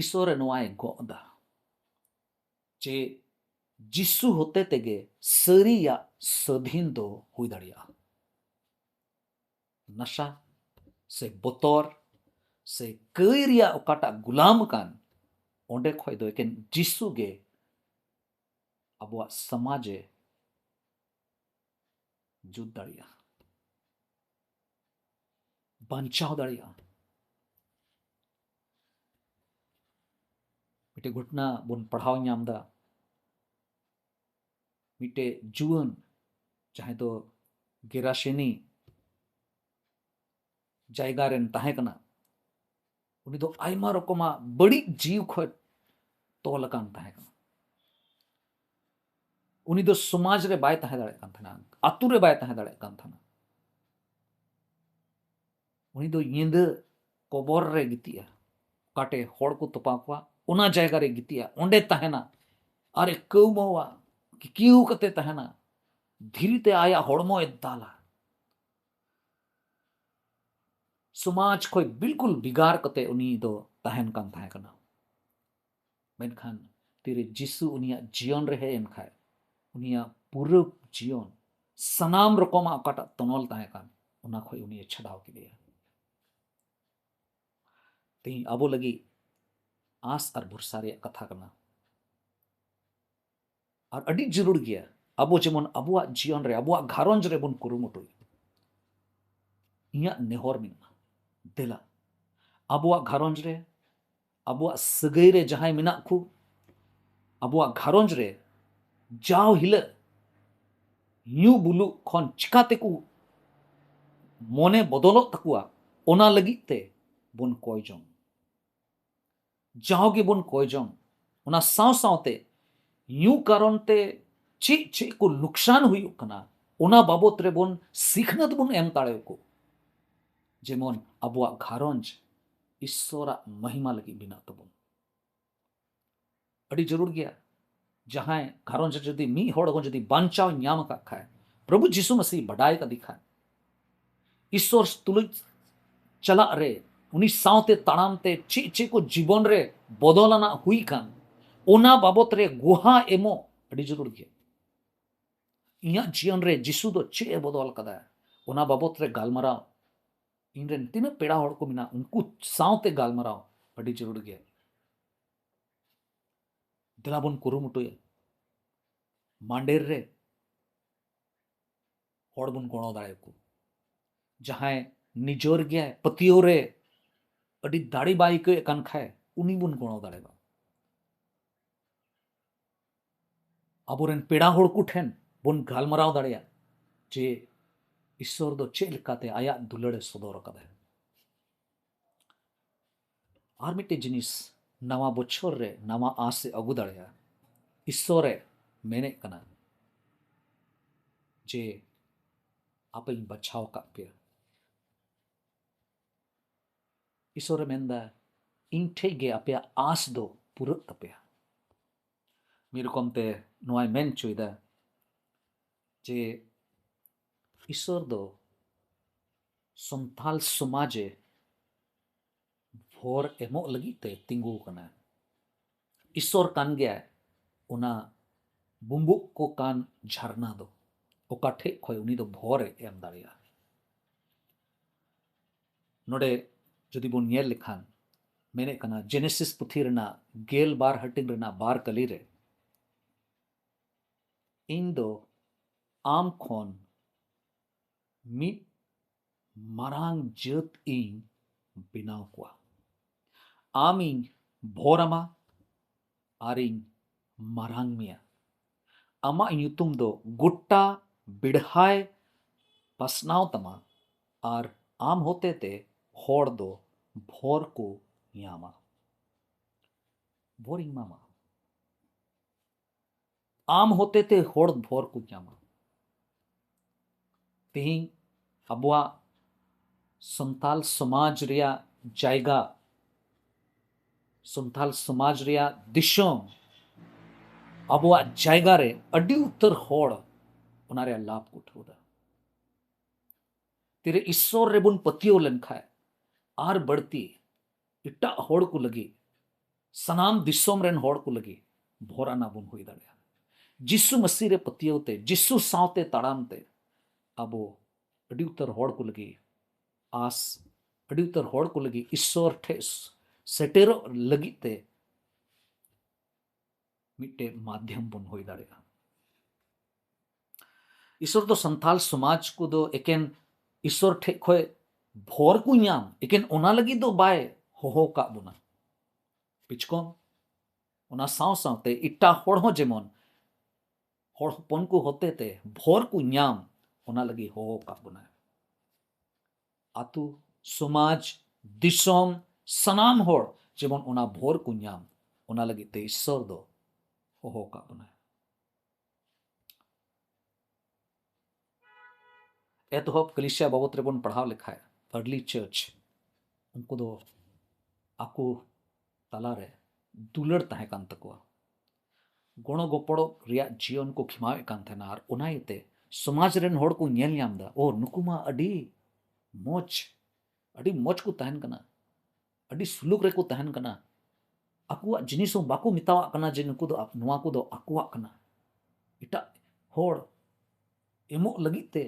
ᱤᱥᱚᱨᱮ ᱱᱚᱣᱟᱭ ᱜᱚᱜ ᱮᱫᱟ ᱡᱮ ᱡᱤᱥᱩ ᱦᱚᱛᱮ ᱛᱮᱜᱮ ᱥᱟᱹᱨᱤᱭᱟᱜ ᱥᱟᱹᱫᱷᱤᱱ ᱫᱚ ᱦᱩᱭ ᱫᱟᱲᱮᱭᱟᱜᱼᱟ᱾ ᱱᱟᱥᱟ ᱥᱮ ᱵᱚᱛᱚᱨ ᱥᱮ ᱠᱟᱹᱭ ᱨᱮᱭᱟᱜ ᱚᱠᱟᱴᱟᱜ ᱜᱩᱞᱟᱢ ᱠᱟᱱ, ᱚᱸᱰᱮ ᱠᱷᱚᱡ ᱫᱚ ᱮᱠᱮᱱ ᱡᱤᱥᱩ ᱜᱮ ᱟᱵᱚᱣᱟᱜ ᱥᱚᱢᱟᱡᱮ ᱡᱩᱛ ᱫᱟᱲᱮᱭᱟᱜᱼᱟ, ᱵᱟᱧᱪᱟᱣ ᱫᱟᱲᱮᱭᱟᱜᱼᱟ᱾ ᱢᱤᱫᱴᱮᱡ ᱜᱷᱚᱴᱱᱟ ᱵᱚᱱ ᱯᱟᱲᱦᱟᱣ ᱧᱟᱢ ᱮᱫᱟ᱾ ᱢᱤᱫᱴᱮᱡ ᱡᱩᱣᱟᱹᱱ, ᱡᱟᱦᱟᱸᱭ ᱫᱚ ᱜᱮᱨᱟᱥᱮᱱᱤ ᱡᱟᱭᱜᱟ ᱨᱮᱱ ᱛᱟᱦᱮᱸ ᱠᱟᱱᱟ, ᱩᱱᱤ ᱫᱚ ᱟᱭᱢᱟ ᱨᱚᱠᱚᱢᱟᱜ ᱵᱟᱹᱲᱤᱡ ᱡᱤᱣᱤ ᱠᱷᱚᱡ ᱛᱚᱞ ᱟᱠᱟᱱ ᱛᱟᱦᱮᱸ ᱠᱟᱱᱟ᱾ ᱩᱱᱤ ᱫᱚ ᱥᱚᱢᱟᱡᱽ ᱨᱮ ᱵᱟᱭ ᱛᱟᱦᱮᱸ ᱫᱟᱲᱮᱭᱟᱜ ᱠᱟᱱ ᱛᱟᱦᱮᱱᱟ, ᱟᱛᱳ ᱨᱮ ᱵᱟᱭ ᱛᱟᱦᱮᱸ ᱫᱟᱲᱮᱭᱟᱜ ᱠᱟᱱ ᱛᱟᱦᱮᱱᱟ᱾ ᱩᱱᱤ ᱫᱚ ᱧᱤᱫᱟᱹ ᱠᱚᱵᱚᱨ ᱨᱮ ᱜᱤᱛᱤᱡᱼᱟ, ᱚᱠᱟᱴᱷᱮ ᱦᱚᱲ ᱠᱚ ᱛᱚᱯᱟ ᱠᱚᱣᱟ, ᱚᱱᱟ ᱡᱟᱭᱜᱟ ᱨᱮ ᱜᱤᱛᱤᱡᱼᱟ, ᱚᱸᱰᱮ ᱛᱟᱦᱮᱱᱟ᱾ ᱟᱨᱮ ᱠᱟᱹᱣᱢᱟᱹᱣᱟ, ᱠᱤᱠᱤᱭᱟᱹᱣ ᱠᱟᱛᱮ ᱛᱟᱦᱮᱱᱟ᱾ ᱫᱷᱤᱨᱤ ᱛᱮ ᱟᱭᱟᱜ ᱦᱚᱲᱢᱚᱭ ᱫᱟᱞᱟ᱾ ᱥᱚᱢᱟᱡᱽ ᱠᱷᱚᱡ ᱵᱤᱞᱠᱩᱞ ᱵᱷᱮᱜᱟᱨ ᱠᱟᱛᱮ ᱩᱱᱤ ᱫᱚ ᱛᱟᱦᱮᱱ ᱠᱟᱱ ᱛᱟᱦᱮᱸ ᱠᱟᱱᱟ᱾ ᱢᱮᱱᱠᱷᱟᱱ ᱛᱤᱨᱮ ᱡᱤᱥᱩ ᱩᱱᱤᱭᱟᱜ ᱡᱤᱭᱚᱱ ᱨᱮ ᱦᱮᱡ ᱮᱱ ᱠᱷᱟᱡ, ᱩᱱᱤᱭᱟᱜ ᱯᱩᱨᱟᱹ ᱡᱤᱭᱚᱱ, ᱥᱟᱱᱟᱢ ᱨᱚᱠᱚᱢᱟᱜ ᱚᱠᱟᱴᱟᱜ ᱛᱚᱱᱚᱞ ᱛᱟᱦᱮᱸ ᱠᱟᱱ, ᱚᱱᱟ ᱠᱷᱚᱡ ᱩᱱᱤᱭᱮ ᱪᱷᱟᱰᱟᱣ ᱠᱮᱫᱮᱭᱟ᱾ ᱛᱮᱦᱮᱧ ᱟᱵᱚ ᱞᱟᱹᱜᱤᱫ ᱟᱸᱥ ᱟᱨ ᱵᱷᱚᱨᱥᱟ ᱨᱮᱭᱟᱜ ᱠᱟᱛᱷᱟ ᱠᱟᱱᱟ᱾ ᱟᱨ ᱟᱹᱰᱤ ᱡᱟᱹᱨᱩᱲ ᱜᱮᱭᱟ, ᱟᱵᱚ ᱡᱮᱢᱚᱱ ᱟᱵᱚᱣᱟᱜ ᱡᱤᱭᱚᱱ ᱨᱮ, ᱟᱵᱚᱣᱟᱜ ᱜᱷᱟᱨᱚᱸᱡᱽ ᱨᱮᱵᱚᱱ ᱠᱩᱨᱩᱢᱩᱴᱩᱭ᱾ ᱤᱧᱟᱹᱜ ᱱᱮᱦᱚᱨ ᱢᱮᱱᱟᱜᱼᱟ, ᱫᱮᱞᱟ, ᱟᱵᱚᱣᱟᱜ ᱜᱷᱟᱨᱚᱸᱡᱽ ᱨᱮ, ᱟᱵᱚᱣᱟᱜ ᱥᱟᱹᱜᱟᱹᱭ ᱨᱮ ᱡᱟᱦᱟᱸᱭ ᱢᱮᱱᱟᱜ ᱠᱚ, ᱟᱵᱚᱣᱟᱜ ᱜᱷᱟᱨᱚᱸᱡᱽ ᱨᱮ ᱡᱟᱣ ᱦᱤᱞᱟᱹᱜ ᱧᱩ ᱵᱩᱞᱩᱜ ᱠᱷᱚᱱ ᱪᱤᱠᱟ ᱛᱮᱠᱚ ᱢᱚᱱᱮ ᱵᱚᱫᱚᱞᱚᱜ ᱛᱟᱠᱚᱣᱟ, ᱚᱱᱟ ᱞᱟᱹᱜᱤᱫ ᱛᱮ ᱵᱚᱱ ᱠᱚᱭ ᱡᱚᱝ᱾ ᱡᱟᱣ ᱜᱮᱵᱚᱱ ᱠᱚᱭ ᱡᱚᱝ᱾ ᱚᱱᱟ ᱥᱟᱶ ᱥᱟᱶᱛᱮ ᱧᱩ ᱠᱟᱨᱚᱱ ᱛᱮ ᱪᱮᱫ ᱪᱮᱫ ᱠᱚ ᱞᱩᱠᱥᱟᱱ ᱦᱩᱭᱩᱜ ᱠᱟᱱᱟ, ᱚᱱᱟ ᱵᱟᱵᱚᱛ ᱨᱮᱵᱚᱱ ᱥᱤᱠᱷᱱᱟᱹᱛ ᱵᱚᱱ ᱮᱢ ᱫᱟᱲᱮᱭᱟᱠᱚ, ᱡᱮᱢᱚᱱ ᱟᱵᱚᱣᱟᱜ ᱜᱷᱟᱨᱚᱸᱡᱽ ᱤᱥᱥᱚᱨᱟᱜ ᱢᱚᱦᱤᱢᱟ ᱞᱟᱹᱜᱤᱫ ᱵᱮᱱᱟᱜ ᱛᱟᱵᱚᱱ᱾ ᱟᱹᱰᱤ ᱡᱟᱹᱨᱩᱲ ᱜᱮᱭᱟ᱾ ᱡᱟᱦᱟᱸᱭ ᱜᱷᱟᱨᱚᱸᱡᱽ ᱨᱮ ᱡᱩᱫᱤ ᱢᱤᱫ ᱦᱚᱲ ᱦᱚᱸ ᱡᱩᱫᱤ ᱵᱟᱧᱪᱟᱣ ᱧᱟᱢ ᱟᱠᱟᱫ ᱠᱷᱟᱡ, ᱯᱨᱚᱵᱷᱩ ᱡᱤᱥᱩ ᱢᱟᱹᱥᱤ ᱵᱟᱰᱟᱭ ᱠᱟᱫᱮ ᱠᱷᱟᱡ, ᱤᱥᱥᱚᱨ ᱛᱩᱞᱩᱡ ᱪᱟᱞᱟᱜ ᱨᱮ, ᱩᱱᱤ ᱥᱟᱶᱛᱮ ᱛᱟᱲᱟᱢ ᱛᱮ ᱪᱮᱫ ᱪᱮᱫ ᱠᱚ ᱡᱤᱵᱚᱱ ᱨᱮ ᱵᱚᱫᱚᱞ ᱟᱱᱟᱜ ᱦᱩᱭ ᱠᱟᱱ, ᱚᱱᱟ ᱵᱟᱵᱚᱛ ᱨᱮ ᱜᱩᱦᱟ ᱮᱢᱚᱜ ᱟᱹᱰᱤ ᱡᱟᱹᱨᱩᱲ ᱜᱮᱭᱟ᱾ ᱤᱧᱟᱹᱜ ᱡᱤᱭᱚᱱ ᱨᱮ ᱡᱤᱥᱩ ᱫᱚ ᱪᱮᱫ ᱮ ᱵᱚᱫᱚᱞ ᱠᱟᱫᱟ, ᱚᱱᱟ ᱵᱟᱵᱚᱛ ᱨᱮ ᱜᱟᱞᱢᱟᱨᱟᱣ᱾ ᱤᱧ ᱨᱮᱱ ᱛᱤᱱᱟᱹᱜ ᱯᱮᱲᱟ ᱦᱚᱲ ᱠᱚ ᱢᱮᱱᱟᱜ, ᱩᱱᱠᱩ ᱥᱟᱶᱛᱮ ᱜᱟᱞᱢᱟᱨᱟᱣ ᱟᱹᱰᱤ ᱡᱟᱹᱨᱩᱲ ᱜᱮᱭᱟ᱾ ᱫᱮᱞᱟ ᱵᱚᱱ ᱠᱩᱨᱩᱢᱩᱴᱩᱭᱟ ᱢᱟᱱᱰᱮᱨ ᱨᱮ ᱦᱚᱲ ᱵᱚᱱ ᱜᱚᱲᱚ ᱫᱟᱲᱮᱭᱟᱠᱚ᱾ ᱡᱟᱦᱟᱸᱭ ᱱᱤᱡᱚᱨ ᱜᱮ ᱯᱟᱹᱛᱭᱟᱹᱣ ᱨᱮ ᱟᱹᱰᱤ ᱫᱟᱲᱮ ᱵᱟᱭ ᱟᱹᱭᱠᱟᱹᱣᱮᱫ ᱠᱟᱱ ᱠᱷᱟᱡ, ᱩᱱᱤ ᱵᱚᱱ ᱜᱚᱲᱚ ᱫᱟᱲᱮᱭᱟᱜᱼᱟ᱾ ᱟᱵᱚᱨᱮᱱ ᱯᱮᱲᱟ ᱦᱚᱲ ᱠᱚ ᱴᱷᱮᱱ ᱵᱚᱱ ᱜᱟᱞᱢᱟᱨᱟᱣ ᱫᱟᱲᱮᱭᱟᱜᱼᱟ ᱡᱮ ᱤᱥᱥᱚᱨ ᱫᱚ ᱪᱮᱫ ᱞᱮᱠᱟᱛᱮ ᱟᱭᱟᱜ ᱫᱩᱞᱟᱹᱲ ᱮ ᱥᱚᱫᱚᱨ ᱟᱠᱟᱫᱟ᱾ ᱟᱨ ᱢᱤᱫᱴᱮᱡ ᱡᱤᱱᱤᱥ, ᱱᱟᱣᱟ ᱵᱚᱪᱷᱚᱨ ᱨᱮ ᱱᱟᱣᱟ ᱟᱸᱥ ᱮ ᱟᱹᱜᱩ ᱫᱟᱲᱮᱭᱟᱜᱼᱟ᱾ ᱤᱥᱥᱚᱨ ᱮ ᱢᱮᱱᱮᱫ ᱠᱟᱱᱟ ᱡᱮ ᱟᱯᱮᱧ ᱵᱟᱪᱷᱟᱣ ᱟᱠᱟᱫ ᱯᱮᱭᱟ᱾ ᱤᱥᱥᱚᱨ ᱮ ᱢᱮᱱᱫᱟ, ᱤᱧ ᱴᱷᱮᱡ ᱜᱮ ᱟᱯᱮᱭᱟᱜ ᱟᱸᱥ ᱫᱚ ᱯᱩᱨᱟᱹᱜ ᱛᱟᱯᱮᱭᱟ᱾ ᱢᱤᱫ ᱨᱚᱠᱚᱢ ᱛᱮ ᱱᱚᱣᱟᱭ ᱢᱮᱱ ᱦᱚᱪᱚᱭᱮᱫᱟ ᱡᱮ ᱤᱥᱥᱚᱨ ᱫᱚ ᱥᱟᱱᱛᱟᱞ ᱥᱚᱢᱟᱡᱽ ᱮ ᱵᱷᱚᱨ ᱮᱢᱚᱜ ᱞᱟᱹᱜᱤᱫ ᱛᱮ ᱛᱤᱸᱜᱩ ᱟᱠᱟᱱᱟ᱾ ᱤᱥᱥᱚᱨ ᱠᱟᱱ ᱜᱮᱭᱟᱭ ᱚᱱᱟ ᱵᱩᱢᱵᱩᱜ ᱠᱚ ᱠᱟᱱ ᱡᱷᱟᱨᱱᱟ ᱫᱚ, ᱚᱠᱟ ᱴᱷᱮᱡ ᱠᱷᱚᱡ ᱩᱱᱤ ᱫᱚ ᱵᱷᱚᱨ ᱮ ᱮᱢ ᱫᱟᱲᱮᱭᱟᱜᱼᱟ᱾ ᱱᱚᱰᱮ ᱡᱩᱫᱤ ᱵᱚᱱ ᱧᱮᱞ ᱞᱮᱠᱷᱟᱱ, ᱢᱮᱱᱮᱫ ᱠᱟᱱᱟ ᱡᱮᱱᱮᱥᱤᱥ ᱯᱩᱛᱷᱤ ᱨᱮᱱᱟᱜ ᱜᱮᱞ ᱵᱟᱨ ᱦᱟᱹᱴᱤᱧ ᱨᱮᱱᱟᱜ ᱵᱟᱨ ᱠᱟᱹᱞᱤ ᱨᱮ, ᱤᱧ ᱫᱚ ᱟᱢ ᱠᱷᱚᱱ ᱢᱤᱫ ᱢᱟᱨᱟᱝ ᱡᱟᱹᱛ ᱤᱧ ᱵᱮᱱᱟᱣ ᱠᱚᱣᱟ᱾ ᱟᱢ ᱤᱧ ᱵᱷᱚᱨ ᱟᱢᱟ ᱟᱨᱤᱧ ᱢᱟᱨᱟᱝ ᱢᱮᱭᱟ᱾ ᱟᱢᱟᱜ ᱧᱩᱛᱩᱢ ᱫᱚ ᱜᱚᱴᱟ ᱵᱮᱲᱦᱟᱭ ᱯᱟᱥᱱᱟᱣ ᱛᱟᱢᱟ ᱟᱨ ᱟᱢ ᱦᱚᱛᱮᱛᱮ ᱦᱚᱲ ᱫᱚ ᱵᱷᱚᱨ ᱠᱚ ᱧᱟᱢᱟ᱾ ᱵᱷᱚᱨᱤᱧ ᱮᱢᱟᱢᱟ᱾ ᱟᱢ ᱦᱚᱛᱮᱛᱮ ᱦᱚᱲ ᱵᱷᱚᱨ ᱠᱚ ᱧᱟᱢᱟ᱾ ᱛᱮᱦᱮᱧ ᱟᱵᱚᱣᱟᱜ ᱥᱟᱱᱛᱟᱞ ᱥᱚᱢᱟᱡᱽ ᱨᱮᱭᱟᱜ ᱡᱟᱭᱜᱟ, ᱥᱟᱱᱛᱟᱞ ᱥᱚᱢᱟᱡᱽ ᱨᱮᱭᱟᱜ ᱫᱤᱥᱚᱢ, ᱟᱵᱚᱣᱟᱜ ᱡᱟᱭᱜᱟ ᱨᱮ ᱟᱹᱰᱤ ᱩᱛᱟᱹᱨ ᱦᱚᱲ ᱚᱱᱟ ᱨᱮᱭᱟᱜ ᱞᱟᱵᱷ ᱠᱚ ᱩᱴᱷᱟᱹᱣ ᱮᱫᱟ᱾ ᱛᱤᱨᱮ ᱤᱥᱥᱚᱨ ᱨᱮᱵᱚᱱ ᱯᱟᱹᱛᱭᱟᱹᱣ ᱞᱮᱱᱠᱷᱟᱱ, ᱟᱨ ᱵᱟᱹᱲᱛᱤ ᱮᱴᱟᱜ ᱦᱚᱲ ᱠᱚ ᱞᱟᱹᱜᱤᱫ, ᱥᱟᱱᱟᱢ ᱫᱤᱥᱚᱢ ᱨᱮᱱ ᱦᱚᱲ ᱠᱚ ᱞᱟᱹᱜᱤᱫ ᱵᱷᱚᱨᱟᱱᱟ ᱵᱚᱱ ᱦᱩᱭ ᱫᱟᱲᱮᱭᱟᱜᱼᱟ᱾ ᱡᱤᱥᱩ ᱢᱟᱹᱥᱤ ᱨᱮ ᱯᱟᱹᱛᱭᱟᱹᱣ ᱛᱮ, ᱡᱤᱥᱩ ᱥᱟᱶᱛᱮ ᱛᱟᱲᱟᱢ ᱛᱮ ᱟᱵᱚ ᱟᱹᱰᱤ ᱩᱛᱟᱹᱨ ᱦᱚᱲ ᱠᱚ ᱞᱟᱹᱜᱤᱫ ᱟᱸᱥ, ᱟᱹᱰᱤ ᱩᱛᱟᱹᱨ ᱦᱚᱲ ᱠᱚ ᱞᱟᱹᱜᱤᱫ ᱤᱥᱥᱚᱨ ᱴᱷᱮᱡ ᱥᱮᱴᱮᱨᱚᱜ ᱞᱟᱹᱜᱤᱫ ᱛᱮ ᱢᱤᱫᱴᱮᱡ ᱢᱟᱫᱷᱭᱚᱢ ᱵᱚᱱ ᱦᱩᱭ ᱫᱟᱲᱮᱭᱟᱜᱼᱟ᱾ ᱤᱥᱥᱚᱨ ᱫᱚ ᱥᱟᱱᱛᱟᱞ ᱥᱚᱢᱟᱡᱽ ᱠᱚᱫᱚ ᱮᱠᱮᱱ ᱤᱥᱥᱚᱨ ᱴᱷᱮᱡ ᱠᱷᱚᱡ ᱵᱷᱚᱨ ᱠᱚ ᱧᱟᱢ, ᱮᱠᱮᱱ ᱚᱱᱟ ᱞᱟᱹᱜᱤᱫ ᱫᱚ ᱵᱟᱭ ᱦᱚᱦᱚ ᱟᱠᱟᱫ ᱵᱚᱱᱟ᱾ ᱯᱤᱪᱠᱚᱢ, ᱚᱱᱟ ᱥᱟᱶ ᱥᱟᱶᱛᱮ ᱮᱴᱟᱜ ᱦᱚᱲ ᱦᱚᱸ ᱡᱮᱢᱚᱱ ᱦᱚᱲ ᱦᱚᱯᱚᱱ ᱠᱚ ᱦᱚᱛᱮᱛᱮ ᱵᱷᱳᱨ ᱠᱚ ᱧᱟᱢ, ᱚᱱᱟ ᱞᱟᱹᱜᱤᱫ ᱦᱚᱦᱚ ᱟᱠᱟᱫ ᱵᱚᱱᱟᱭ᱾ ᱟᱛᱳ, ᱥᱚᱢᱟᱡᱽ, ᱫᱤᱥᱚᱢ, ᱥᱟᱱᱟᱢ ᱦᱚᱲ ᱡᱮᱢᱚᱱ ᱚᱱᱟ ᱵᱷᱳᱨ ᱠᱚ ᱧᱟᱢ, ᱚᱱᱟ ᱞᱟᱹᱜᱤᱫ ᱛᱮ ᱤᱥᱥᱚᱨ ᱫᱚ ᱦᱚᱦᱚ ᱟᱠᱟᱫ ᱵᱚᱱᱟᱭ᱾ ᱮᱛᱚᱦᱚᱵ ᱠᱟᱞᱤᱥᱤᱭᱟ ᱵᱟᱵᱚᱛ ᱨᱮᱵᱚᱱ ᱯᱟᱲᱦᱟᱣ ᱞᱮᱠᱷᱟᱡ, early church, ᱩᱱᱠᱩ ᱫᱚ ᱟᱠᱚ ᱛᱟᱞᱟᱨᱮ ᱫᱩᱞᱟᱹᱲ ᱛᱟᱦᱮᱸ ᱠᱟᱱ ᱛᱟᱠᱚᱣᱟ᱾ ᱜᱚᱲᱚ ᱜᱚᱯᱚᱲᱚ ᱨᱮᱭᱟᱜ ᱡᱤᱭᱚᱱ ᱠᱚ ᱠᱷᱮᱢᱟᱣᱮᱫ ᱠᱟᱱ ᱛᱟᱦᱮᱱᱟ, ᱟᱨ ᱚᱱᱟ ᱤᱭᱟᱹᱛᱮ ᱥᱚᱢᱟᱡᱽ ᱨᱮᱱ ᱦᱚᱲ ᱠᱚ ᱧᱮᱞ ᱧᱟᱢ ᱮᱫᱟ, ᱳ, ᱱᱩᱠᱩ ᱢᱟ ᱟᱹᱰᱤ ᱢᱚᱡᱽ, ᱟᱹᱰᱤ ᱢᱚᱡᱽ ᱠᱚ ᱛᱟᱦᱮᱱ ᱠᱟᱱᱟ, ᱟᱹᱰᱤ ᱥᱩᱞᱩᱠ ᱨᱮᱠᱚ ᱛᱟᱦᱮᱱ ᱠᱟᱱᱟ᱾ ᱟᱠᱚᱣᱟᱜ ᱡᱤᱱᱤᱥ ᱦᱚᱸ ᱵᱟᱠᱚ ᱢᱮᱛᱟᱣᱟᱜ ᱠᱟᱱᱟ ᱡᱮ ᱱᱩᱠᱩ ᱫᱚ ᱟᱯ-, ᱱᱚᱣᱟ ᱠᱚᱫᱚ ᱟᱠᱚᱣᱟᱜ ᱠᱟᱱᱟ᱾ ᱮᱴᱟᱜ ᱦᱚᱲ ᱮᱢᱚᱜ ᱞᱟᱹᱜᱤᱫ ᱛᱮ,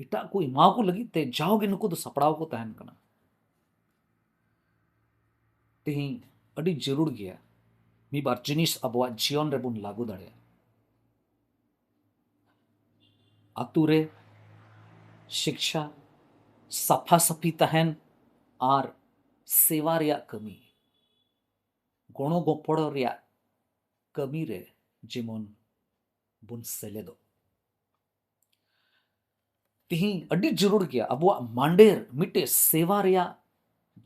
ᱮᱴᱟᱜ ᱠᱚ ᱮᱢᱟᱣᱟᱠᱚ ᱞᱟᱹᱜᱤᱫ ᱛᱮ ᱡᱟᱣᱜᱮ ᱱᱩᱠᱩ ᱫᱚ ᱥᱟᱯᱲᱟᱣ ᱠᱚ ᱛᱟᱦᱮᱱ ᱠᱟᱱᱟ᱾ ᱛᱮᱦᱮᱧ ᱟᱹᱰᱤ ᱡᱟᱹᱨᱩᱲ ᱜᱮᱭᱟ ᱢᱤᱫ ᱵᱟᱨ ᱡᱤᱱᱤᱥ ᱟᱵᱚᱣᱟᱜ ᱡᱤᱭᱚᱱ ᱨᱮᱵᱚᱱ ᱞᱟᱹᱜᱩ ᱫᱟᱲᱮᱭᱟᱜᱼᱟ᱾ ᱟᱛᱳ ᱨᱮ ᱥᱤᱠᱪᱷᱟ, ᱥᱟᱯᱷᱟ ᱥᱟᱯᱷᱤ ᱛᱟᱦᱮᱱ ᱟᱨ ᱥᱮᱵᱟ ᱨᱮᱭᱟᱜ ᱠᱟᱹᱢᱤ, ᱜᱚᱲᱚ ᱜᱚᱯᱚᱲᱚ ᱨᱮᱭᱟᱜ ᱠᱟᱹᱢᱤ ᱨᱮ ᱡᱮᱢᱚᱱ ᱵᱚᱱ ᱥᱮᱞᱮᱫᱚᱜ᱾ ᱛᱮᱦᱮᱧ ᱟᱹᱰᱤ ᱡᱟᱹᱨᱩᱲ ᱜᱮᱭᱟ ᱟᱵᱚᱣᱟᱜ ᱢᱟᱱᱰᱮᱨ ᱢᱤᱫᱴᱮᱡ ᱥᱮᱵᱟ ᱨᱮᱭᱟᱜ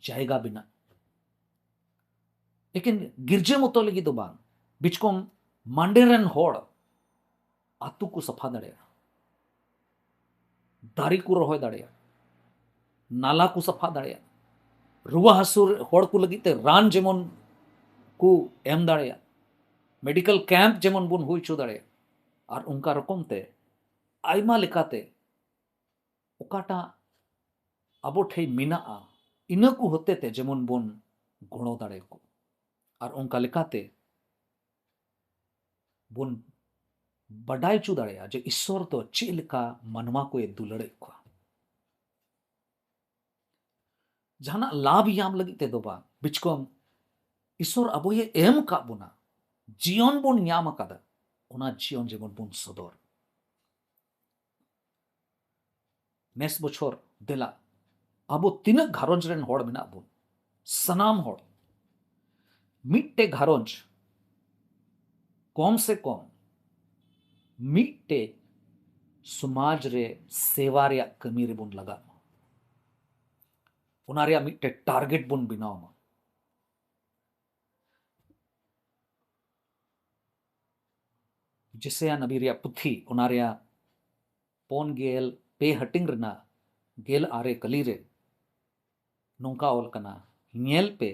ᱡᱟᱭᱜᱟ ᱵᱮᱱᱟᱜ᱾ ᱮᱠᱮᱱ ᱜᱤᱨᱡᱟᱹ ᱢᱚᱛᱚ ᱞᱟᱹᱜᱤᱫ ᱫᱚ ᱵᱟᱝ, ᱵᱤᱪᱠᱚᱢ ᱢᱟᱱᱰᱮᱨ ᱨᱮᱱ ᱦᱚᱲ ᱟᱛᱳ ᱠᱚ ᱥᱟᱯᱷᱟ ᱫᱟᱲᱮᱭᱟᱜᱼᱟ, ᱫᱟᱨᱮ ᱠᱚ ᱨᱚᱦᱚᱭ ᱫᱟᱲᱮᱭᱟᱜᱼᱟ, ᱱᱟᱞᱟ ᱠᱚ ᱥᱟᱯᱷᱟ ᱫᱟᱲᱮᱭᱟᱜᱼᱟ, ᱨᱩᱣᱟᱹ ᱦᱟᱹᱥᱩ ᱦᱚᱲ ᱠᱚ ᱞᱟᱹᱜᱤᱫ ᱛᱮ ᱨᱟᱱ ᱡᱮᱢᱚᱱ ᱠᱚ ᱮᱢ ᱫᱟᱲᱮᱭᱟᱜᱼᱟ, ᱢᱮᱰᱤᱠᱮᱞ ᱠᱮᱢᱯ ᱡᱮᱢᱚᱱ ᱵᱚᱱ ᱦᱩᱭ ᱦᱚᱪᱚ ᱫᱟᱲᱮᱭᱟᱜᱼᱟ, ᱟᱨ ᱚᱱᱠᱟ ᱨᱚᱠᱚᱢ ᱛᱮ ᱟᱭᱢᱟ ᱞᱮᱠᱟᱛᱮ ᱚᱠᱟᱴᱟᱜ ᱟᱵᱚ ᱴᱷᱮᱱ ᱢᱮᱱᱟᱜᱼᱟ, ᱤᱱᱟᱹ ᱠᱚ ᱦᱚᱛᱮ ᱛᱮ ᱡᱮᱢᱚᱱ ᱵᱚᱱ ᱜᱚᱲᱚ ᱫᱟᱲᱮᱭᱟᱠᱚ᱾ ᱟᱨ ᱚᱱᱠᱟ ᱞᱮᱠᱟᱛᱮ ᱵᱚᱱ ᱵᱟᱰᱟᱭ ᱦᱚᱪᱚ ᱫᱟᱲᱮᱭᱟᱜᱼᱟ ᱡᱮ ᱤᱥᱥᱚᱨ ᱫᱚ ᱪᱮᱫ ᱞᱮᱠᱟ ᱢᱟᱱᱣᱟ ᱠᱚᱭ ᱫᱩᱞᱟᱹᱲᱮᱫ ᱠᱚᱣᱟ᱾ ᱡᱟᱦᱟᱱᱟᱜ ᱞᱟᱵᱷ ᱧᱟᱢ ᱞᱟᱹᱜᱤᱫ ᱛᱮᱫᱚ ᱵᱟᱝ, ᱵᱤᱪᱠᱚᱢ ᱤᱥᱥᱚᱨ ᱟᱵᱚᱭᱮ ᱮᱢ ᱟᱠᱟᱫ ᱵᱚᱱᱟ, ᱡᱤᱭᱚᱱ ᱵᱚᱱ ᱧᱟᱢ ᱟᱠᱟᱫᱟ, ᱚᱱᱟ ᱡᱤᱭᱚᱱ ᱡᱮᱢᱚᱱ ᱵᱚᱱ ᱥᱚᱫᱚᱨ᱾ ᱱᱮᱥ ᱵᱚᱪᱷᱚᱨ ᱫᱮᱞᱟ, ᱟᱵᱚ ᱛᱤᱱᱟᱹᱜ ᱜᱷᱟᱨᱚᱸᱡᱽ ᱨᱮᱱ ᱦᱚᱲ ᱢᱮᱱᱟᱜ ᱵᱚᱱ, ᱥᱟᱱᱟᱢ ᱦᱚᱲ ᱢᱤᱫᱴᱮᱡ ᱜᱷᱟᱨᱚᱸᱡᱽ ᱠᱚᱢ ᱥᱮ ᱠᱚᱢ ᱢᱤᱫᱴᱮᱡ ᱥᱚᱢᱟᱡᱽ ᱨᱮ ᱥᱮᱵᱟ ᱨᱮᱭᱟᱜ ᱠᱟᱹᱢᱤ ᱨᱮᱵᱚᱱ ᱞᱟᱜᱟᱜ ᱢᱟ᱾ ᱚᱱᱟ ᱨᱮᱭᱟᱜ ᱢᱤᱫᱴᱮᱡ ᱴᱟᱨᱜᱮᱴ ᱵᱚᱱ ᱵᱮᱱᱟᱣ ᱢᱟ᱾ ᱡᱮᱥᱟᱭᱟ ᱱᱟᱵᱤ ᱨᱮᱭᱟᱜ ᱯᱩᱛᱷᱤ, ᱚᱱᱟ ᱨᱮᱭᱟᱜ ᱯᱩᱱ ᱜᱮᱞ ᱯᱮ ᱦᱟᱹᱴᱤᱧ ᱨᱮᱱᱟᱜ ᱜᱮᱞ ᱟᱨᱮ ᱠᱟᱹᱞᱤ ᱨᱮ ᱱᱚᱝᱠᱟ ᱚᱞ ᱠᱟᱱᱟ, "ᱧᱮᱞ ᱯᱮ,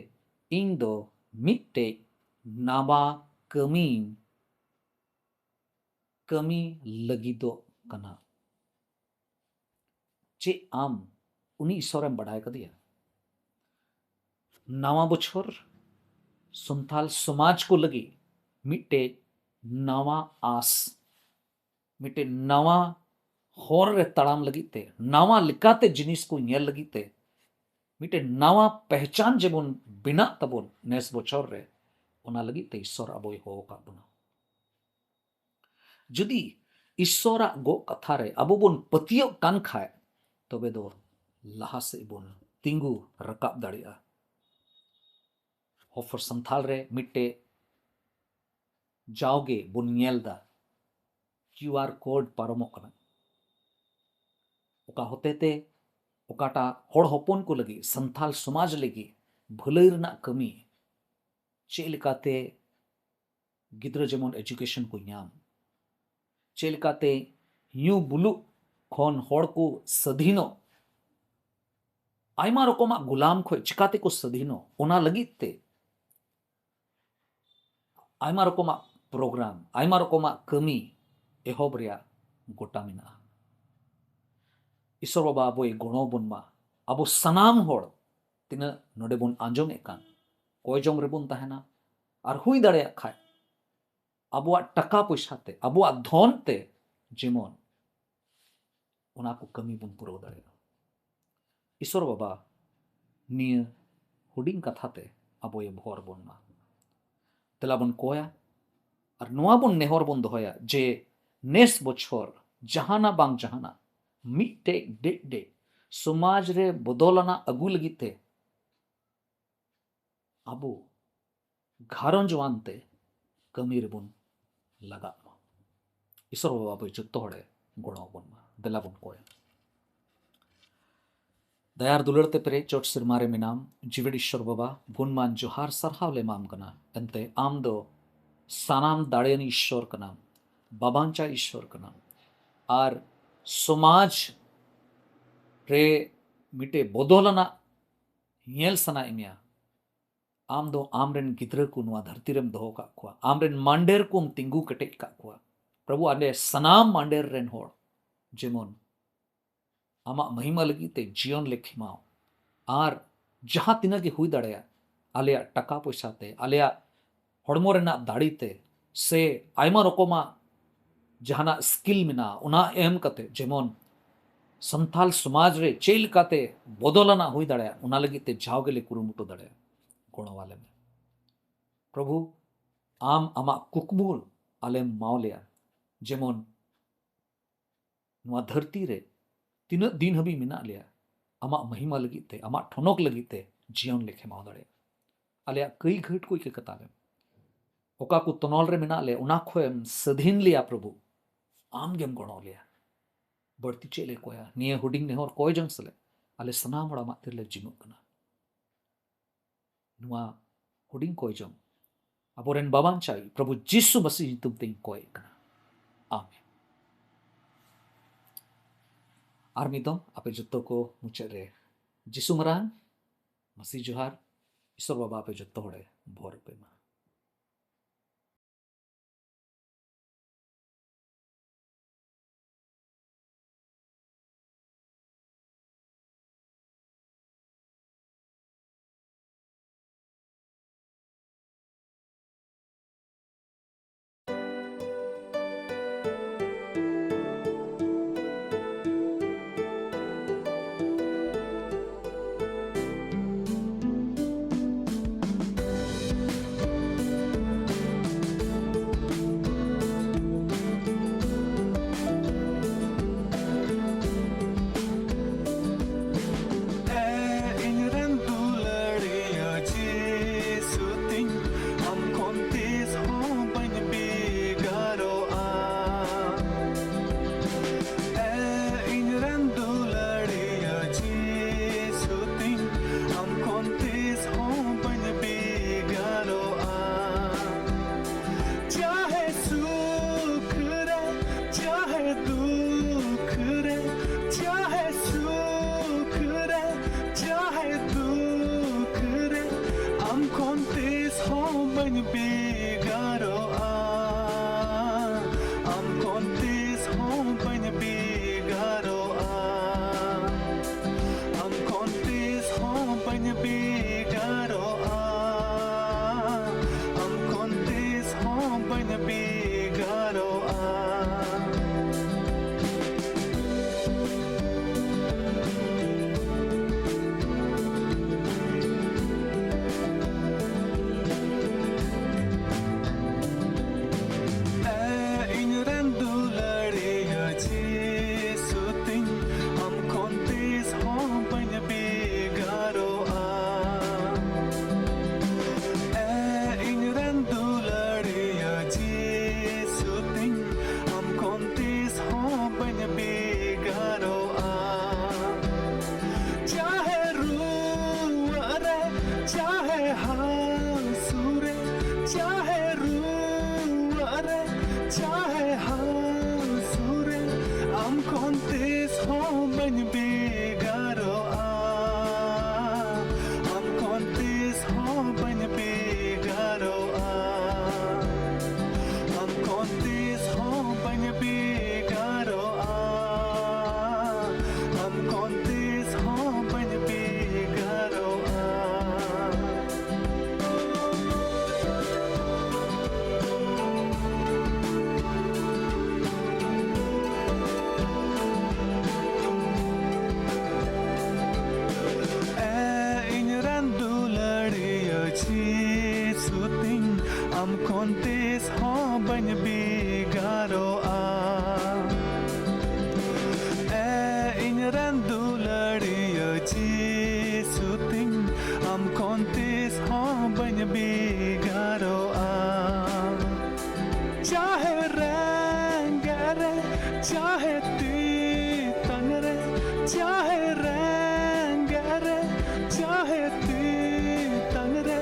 ᱤᱧ ᱫᱚ ᱢᱤᱫᱴᱮᱡ ᱱᱟᱣᱟ ᱠᱟᱹᱢᱤᱧ ᱠᱟᱹᱢᱤ ᱞᱟᱹᱜᱤᱫᱚᱜ ᱠᱟᱱᱟ᱾" ᱪᱮᱫ ᱟᱢ ᱩᱱᱤ ᱤᱥᱚᱨᱮᱢ ᱵᱟᱰᱟᱭ ᱠᱟᱫᱮᱭᱟ? ᱱᱟᱣᱟ ᱵᱚᱪᱷᱚᱨ ᱥᱟᱱᱛᱟᱞ ᱥᱚᱢᱟᱡᱽ ᱠᱚ ᱞᱟᱹᱜᱤᱫ ᱢᱤᱫᱴᱮᱡ ᱱᱟᱣᱟ ᱟᱥ, ᱢᱤᱫᱴᱮᱡ ᱱᱟᱣᱟ ᱦᱚᱨ ᱨᱮ ᱛᱟᱲᱟᱢ ᱞᱟᱹᱜᱤᱫ ᱛᱮ, ᱱᱟᱣᱟ ᱞᱮᱠᱟᱛᱮ ᱡᱤᱱᱤᱥ ᱠᱚ ᱧᱮᱞ ᱞᱟᱹᱜᱤᱫ ᱛᱮ, ᱢᱤᱫᱴᱮᱡ ᱱᱟᱣᱟ ᱯᱮᱦᱪᱟᱱ ᱡᱮᱢᱚᱱ ᱵᱮᱱᱟᱜ ᱛᱟᱵᱚᱱ ᱱᱮᱥ ᱵᱚᱪᱷᱚᱨ ᱨᱮ, ᱚᱱᱟ ᱞᱟᱹᱜᱤᱫ ᱛᱮ ᱤᱥᱚᱨ ᱟᱵᱚᱭ ᱦᱚᱦᱚ ᱟᱠᱟᱫ ᱵᱚᱱᱟ᱾ ᱡᱩᱫᱤ ᱤᱥᱚᱨᱟᱜ ᱜᱚᱜ ᱠᱟᱛᱷᱟ ᱨᱮ ᱟᱵᱚ ᱵᱚᱱ ᱯᱟᱹᱛᱭᱟᱹᱜ ᱠᱟᱱ ᱠᱷᱟᱡ, ᱛᱚᱵᱮ ᱫᱚ ᱞᱟᱦᱟ ᱥᱮᱫ ᱵᱚᱱ ᱛᱤᱸᱜᱩ ᱨᱟᱠᱟᱵ ᱫᱟᱲᱮᱭᱟᱜᱼᱟ᱾ ᱦᱚᱯᱚᱨ ᱥᱟᱱᱛᱷᱟᱞ ᱨᱮ ᱢᱤᱫᱴᱮᱡ ᱡᱟᱣᱜᱮ ᱵᱚᱱ ᱧᱮᱞ ᱫᱟ, ᱠᱤᱭᱩ ᱟᱨ ᱠᱳᱰ ᱯᱟᱨᱚᱢᱚᱜ ᱠᱟᱱᱟ᱾ ᱚᱠᱟ ᱦᱚᱛᱮᱛᱮ ᱚᱠᱟᱴᱟᱜ ᱦᱚᱲ ᱦᱚᱯᱚᱱ ᱠᱚ ᱞᱟᱹᱜᱤᱫ, ᱥᱟᱱᱛᱟᱞ ᱥᱚᱢᱟᱡᱽ ᱞᱟᱹᱜᱤᱫ ᱵᱷᱟᱹᱞᱟᱹᱭ ᱨᱮᱱᱟᱜ ᱠᱟᱹᱢᱤ, ᱪᱮᱫ ᱞᱮᱠᱟᱛᱮ ᱜᱤᱫᱽᱨᱟᱹ ᱡᱮᱢᱚᱱ ᱮᱡᱩᱠᱮᱥᱚᱱ ᱠᱚ ᱧᱟᱢ, ᱪᱮᱫ ᱞᱮᱠᱟᱛᱮ ᱧᱩ ᱵᱩᱞᱩᱜ ᱠᱷᱚᱱ ᱦᱚᱲ ᱠᱚ ᱥᱟᱹᱫᱷᱤᱱᱚᱜ, ᱟᱭᱢᱟ ᱨᱚᱠᱚᱢᱟᱜ ᱜᱩᱞᱟᱢ ᱠᱷᱚᱱ ᱪᱤᱠᱟᱛᱮ ᱠᱚ ᱥᱟᱹᱫᱷᱤᱱᱚᱜ, ᱚᱱᱟ ᱞᱟᱹᱜᱤᱫ ᱛᱮ ᱟᱭᱢᱟ ᱨᱚᱠᱚᱢᱟᱜ ᱯᱨᱳᱜᱨᱟᱢ, ᱟᱭᱢᱟ ᱨᱚᱠᱚᱢᱟᱜ ᱠᱟᱹᱢᱤ ᱮᱦᱚᱵ ᱨᱮᱭᱟᱜ ᱜᱚᱴᱟ ᱢᱮᱱᱟᱜᱼᱟ᱾ ᱤᱥᱚᱨ ᱵᱟᱵᱟ ᱟᱵᱚᱭ ᱜᱚᱲᱚ ᱵᱚᱱ ᱢᱟ᱾ ᱟᱵᱚ ᱥᱟᱱᱟᱢ ᱦᱚᱲ ᱛᱤᱱᱟᱹᱜ ᱱᱚᱰᱮ ᱵᱚᱱ ᱟᱸᱡᱚᱢᱮᱫ ᱠᱟᱱ, ᱠᱚᱭ ᱡᱚᱝ ᱨᱮᱵᱚᱱ ᱛᱟᱦᱮᱱᱟ, ᱟᱨ ᱦᱩᱭ ᱫᱟᱲᱮᱭᱟᱜ ᱠᱷᱟᱡ ᱟᱵᱚᱣᱟᱜ ᱴᱟᱠᱟ ᱯᱚᱭᱥᱟ ᱛᱮ, ᱟᱵᱚᱣᱟᱜ ᱫᱷᱚᱱ ᱛᱮ ᱡᱮᱢᱚᱱ ᱚᱱᱟ ᱠᱚ ᱠᱟᱹᱢᱤ ᱵᱚᱱ ᱯᱩᱨᱟᱹᱣ ᱫᱟᱲᱮᱭᱟᱜᱼᱟ᱾ ᱤᱥᱚᱨ ᱵᱟᱵᱟ ᱱᱤᱭᱟᱹ ᱦᱩᱰᱤᱧ ᱠᱟᱛᱷᱟ ᱛᱮ ᱟᱵᱚᱭ ᱵᱷᱚᱨ ᱵᱚᱱ ᱢᱟ᱾ ᱫᱮᱞᱟ ᱵᱚᱱ ᱠᱚᱭᱟ ᱟᱨ ᱱᱚᱣᱟ ᱵᱚᱱ ᱱᱮᱦᱚᱨ ᱵᱚᱱ ᱫᱚᱦᱚᱭᱟ ᱡᱮ ᱱᱮᱥ ᱵᱚᱪᱷᱚᱨ ᱡᱟᱦᱟᱱᱟᱜ ᱵᱟᱝ ᱡᱟᱦᱟᱱᱟᱜ ᱢᱤᱫᱴᱮᱡ ᱰᱮᱡ ᱰᱮᱡ ᱥᱚᱢᱟᱡᱽ ᱨᱮ ᱵᱚᱫᱚᱞ ᱟᱱᱟᱜ ᱟᱹᱜᱩ ᱞᱟᱹᱜᱤᱫ ᱛᱮ ᱟᱵᱚ ᱜᱷᱟᱨᱚᱸᱡᱽᱣᱟᱱ ᱛᱮ ᱠᱟᱹᱢᱤ ᱨᱮᱵᱚᱱ ᱞᱟᱜᱟᱜ ᱢᱟ᱾ ᱤᱥᱚᱨ ᱵᱟᱵᱟ ᱟᱵᱚ ᱡᱚᱛᱚ ᱦᱚᱲᱮ ᱜᱚᱲᱚ ᱟᱵᱚᱱ ᱢᱟ᱾ ᱫᱮᱞᱟ ᱵᱚᱱ ᱠᱚᱭᱟ᱾ ᱫᱟᱭᱟᱨ ᱫᱩᱞᱟᱹᱲ ᱛᱮ ᱯᱮᱨᱮᱡ ᱪᱚᱴ ᱥᱮᱨᱢᱟ ᱨᱮ ᱢᱮᱱᱟᱢ, ᱡᱤᱣᱮᱫ ᱤᱥᱚᱨ ᱵᱟᱵᱟ, ᱜᱩᱱᱢᱟᱱ ᱡᱚᱦᱟᱨ ᱥᱟᱨᱦᱟᱣ ᱞᱮ ᱮᱢᱟᱢ ᱠᱟᱱᱟ᱾ ᱮᱱᱛᱮ ᱟᱢ ᱫᱚ ᱥᱟᱱᱟᱢ ᱫᱟᱲᱮᱭᱟᱱ ᱤᱥᱚᱨ ᱠᱟᱱᱟᱢ, ᱵᱟᱵᱟᱧᱪᱟ ᱤᱥᱚᱨ ᱠᱟᱱᱟᱢ, ᱟᱨ ᱥᱚᱢᱟᱡᱽ ᱨᱮ ᱢᱤᱫᱴᱮᱡ ᱵᱚᱫᱚᱞ ᱟᱱᱟᱜ ᱧᱮᱞ ᱥᱟᱱᱟᱭᱮᱫ ᱢᱮᱭᱟ᱾ ᱟᱢ ᱫᱚ ᱟᱢᱨᱮᱱ ᱜᱤᱫᱽᱨᱟᱹ ᱠᱚ ᱱᱚᱣᱟ ᱫᱷᱟᱹᱨᱛᱤ ᱨᱮᱢ ᱫᱚᱦᱚ ᱠᱟᱜ ᱠᱚᱣᱟ, ᱟᱢᱨᱮᱱ ᱢᱟᱱᱰᱮᱨ ᱠᱚᱢ ᱛᱤᱸᱜᱩ ᱠᱮᱴᱮᱡ ᱠᱟᱜ ᱠᱚᱣᱟ᱾ ᱯᱨᱚᱵᱷᱩ, ᱟᱞᱮ ᱥᱟᱱᱟᱢ ᱢᱟᱱᱰᱮᱨ ᱨᱮᱱ ᱦᱚᱲ ᱡᱮᱢᱚᱱ ᱟᱢᱟᱜ ᱢᱚᱦᱤᱢᱟ ᱞᱟᱹᱜᱤᱫ ᱛᱮ ᱡᱤᱭᱚᱱ ᱞᱮ ᱠᱷᱮᱢᱟᱣ, ᱟᱨ ᱡᱟᱦᱟᱸ ᱛᱤᱱᱟᱹᱜ ᱜᱮ ᱦᱩᱭ ᱫᱟᱲᱮᱭᱟᱜ, ᱟᱞᱮᱭᱟᱜ ᱴᱟᱠᱟ ᱯᱚᱭᱥᱟ ᱛᱮ, ᱟᱞᱮᱭᱟᱜ ᱦᱚᱲᱢᱚ ᱨᱮᱱᱟᱜ ᱫᱟᱲᱮ ᱛᱮ, ᱥᱮ ᱟᱭᱢᱟ ᱨᱚᱠᱚᱢᱟᱜ ᱡᱟᱦᱟᱱᱟᱜ ᱥᱠᱤᱞ ᱢᱮᱱᱟᱜᱼᱟ, ᱚᱱᱟ ᱮᱢ ᱠᱟᱛᱮ ᱡᱮᱢᱚᱱ ᱥᱟᱱᱛᱟᱞ ᱥᱚᱢᱟᱡᱽ ᱨᱮ ᱪᱮᱫ ᱞᱮᱠᱟᱛᱮ ᱵᱚᱫᱚᱞ ᱟᱱᱟᱜ ᱦᱩᱭ ᱫᱟᱲᱮᱭᱟᱜᱼᱟ, ᱚᱱᱟ ᱞᱟᱹᱜᱤᱫ ᱛᱮ ᱡᱟᱣ ᱜᱮᱞᱮ ᱠᱩᱨᱩᱢᱩᱴᱩ ᱫᱟᱲᱮᱭᱟᱜᱼᱟ᱾ ᱜᱚᱲᱚ ᱟᱞᱮ ᱢᱮ ᱯᱨᱚᱵᱷᱩ, ᱟᱢ ᱟᱢᱟᱜ ᱠᱩᱠᱢᱩ ᱟᱞᱮᱢ ᱮᱢᱟᱣ ᱞᱮᱭᱟ, ᱡᱮᱢᱚᱱ ᱱᱚᱣᱟ ᱫᱷᱟᱹᱨᱛᱤ ᱨᱮ ᱛᱤᱱᱟᱹᱜ ᱫᱤᱱ ᱦᱟᱹᱵᱤᱡ ᱢᱮᱱᱟᱜ ᱞᱮᱭᱟ, ᱟᱢᱟᱜ ᱢᱚᱦᱤᱢᱟ ᱞᱟᱹᱜᱤᱫ ᱛᱮ, ᱟᱢᱟᱜ ᱴᱷᱚᱱᱚᱠ ᱞᱟᱹᱜᱤᱫ ᱛᱮ ᱡᱤᱭᱚᱱ ᱞᱮ ᱠᱷᱮᱢᱟᱣ ᱫᱟᱲᱮᱭᱟᱜᱼᱟ᱾ ᱟᱞᱮᱭᱟᱜ ᱠᱟᱹᱭ ᱜᱷᱟᱹᱴ ᱠᱚ ᱤᱠᱟᱹ ᱠᱟᱛᱟ ᱞᱮᱢ᱾ ᱚᱠᱟ ᱠᱚ ᱛᱚᱱᱚᱞ ᱨᱮ ᱢᱮᱱᱟᱜ ᱞᱮ, ᱚᱱᱟ ᱠᱷᱚᱱ ᱮᱢ ᱥᱟᱹᱫᱷᱤᱱ ᱞᱮᱭᱟ ᱯᱨᱚᱵᱷᱩ᱾ ᱟᱢ ᱜᱮᱢ ᱜᱚᱲᱚ ᱞᱮᱭᱟ᱾ ᱵᱟᱹᱲᱛᱤ ᱪᱮᱫ ᱞᱮ ᱠᱚᱭᱟ? ᱱᱤᱭᱟᱹ ᱦᱩᱰᱤᱧ ᱱᱮᱦᱚᱨ ᱠᱚᱭ ᱡᱚᱝ ᱥᱮᱞᱮ, ᱟᱞᱮ ᱥᱟᱱᱟᱢ ᱦᱚᱲ ᱟᱢᱟᱜ ᱛᱤᱨᱮᱞᱮ ᱡᱤᱢᱟᱹᱜ ᱠᱟᱱᱟ᱾ ᱱᱚᱣᱟ ᱦᱩᱰᱤᱧ ᱠᱚᱭ ᱡᱚᱝ ᱟᱵᱚᱨᱮᱱ ᱵᱟᱵᱟᱧᱪᱟᱣᱤᱡ ᱯᱨᱚᱵᱷᱩ ᱡᱤᱥᱩ ᱢᱟᱹᱥᱤ ᱧᱩᱛᱩᱢ ᱛᱮᱧ ᱠᱚᱭᱮᱫ ᱠᱟᱱᱟ᱾ ᱟᱢᱮᱱ᱾ ᱟᱨ ᱢᱤᱫ ᱫᱚᱢ ᱟᱯᱮ ᱡᱚᱛᱚ ᱠᱚ ᱢᱩᱪᱟᱹᱫ ᱨᱮ ᱡᱤᱥᱩ ᱢᱟᱨᱟᱝ ᱢᱟᱹᱥᱤ ᱡᱚᱦᱟᱨ, ᱤᱥᱚᱨ ᱵᱟᱵᱟ ᱟᱯᱮ ᱡᱚᱛᱚ ᱦᱚᱲᱮ ᱵᱷᱚᱨ ᱯᱮ ᱢᱟ᱾ ᱵᱟᱹᱧ ᱵᱷᱮᱜᱟᱨᱚᱜᱼᱟ, ᱟᱢ ᱠᱷᱚᱱ ᱛᱤᱥ ᱦᱚᱸ ᱵᱟᱹᱧ ᱵᱷᱮᱜᱟᱨᱚᱜᱼᱟ, ᱟᱢ ᱠᱷᱚᱱ ᱛᱤᱥ ᱦᱚᱸ ᱵᱟᱹᱧ ᱵᱷᱮᱜᱟᱨᱚᱜᱼᱟ, ᱟᱢ ᱠᱷᱚᱱ ᱛᱤᱥ ᱦᱚᱸ ᱵᱟᱹᱧ ᱵᱷᱮᱜᱟᱨᱚᱜᱼᱟ᱾ ᱮ ᱤᱧ ᱨᱮᱱ ᱫᱩᱞᱟᱹᱲᱤᱭᱟᱹ ᱡᱤᱥᱩ ᱛᱤᱧ, ᱟᱢ ᱠᱷᱚᱱ ᱛᱤᱥ ᱦᱚᱸ ᱵᱟᱹᱧ ᱵᱷᱮᱜᱟᱨᱚᱜᱼᱟ᱾ ᱮ ᱤᱧ ᱨᱮᱱ ᱫᱩᱞᱟᱹᱲᱤᱭᱟᱹ ᱡᱤᱥᱩ ᱛᱤᱧ, ᱟᱢ ᱠᱷᱚᱱ ᱛᱤᱥ ᱦᱚᱸ ᱵᱟᱹᱧ ᱵᱷᱮᱜᱟᱨᱚᱜᱼᱟ᱾ ᱪᱟᱦᱮ ᱨᱮᱸᱜᱮᱡ ᱨᱮ, ᱪᱟᱦᱮ ᱛᱮᱛᱟᱝ ᱨᱮ, ᱪᱟᱦᱮ ᱨᱮᱸᱜᱮᱡ ᱨᱮ, ᱪᱟᱦᱮ ᱛᱮᱛᱟᱝ ᱨᱮ,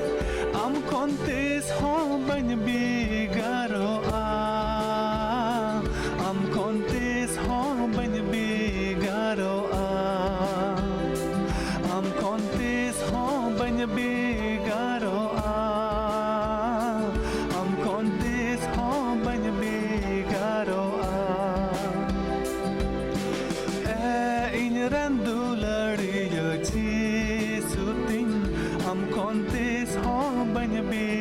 ᱟᱢ ᱠᱷᱚᱱ ᱛᱤᱥ ᱦᱚᱸ ᱵᱟᱹᱧ ᱵᱷᱮᱜᱟᱨᱚᱜᱼᱟ, ᱟᱢ ᱠᱷᱚᱱ ᱛᱤᱥ ᱦᱚᱸ ᱵᱟᱹᱧ ᱵᱷᱮᱜᱟᱨᱚᱜᱼᱟ, ᱟᱢ ᱠᱷᱚᱱ ᱛᱤᱥ ᱦᱚᱸ ᱵᱟᱹᱧ ᱵᱷᱮᱜᱟᱨᱚᱜᱼᱟ, ᱟᱢ ᱠᱷᱚᱱ ᱛᱤᱥ ᱦᱚᱸ ᱵᱟᱹᱧ ᱵᱷᱮᱜᱟᱨᱚᱜᱼᱟ᱾ ᱮ ᱤᱧ ᱨᱮᱱ ᱫᱩᱞᱟᱹᱲᱤᱭᱟᱹ ᱡᱤᱥᱩ ᱛᱤᱧ, ᱟᱢ ᱠᱷᱚᱱ ᱛᱤᱥ ᱦᱚᱸ ᱵᱟᱹᱧ ᱵᱷᱮᱜᱟᱨᱚᱜᱼᱟ᱾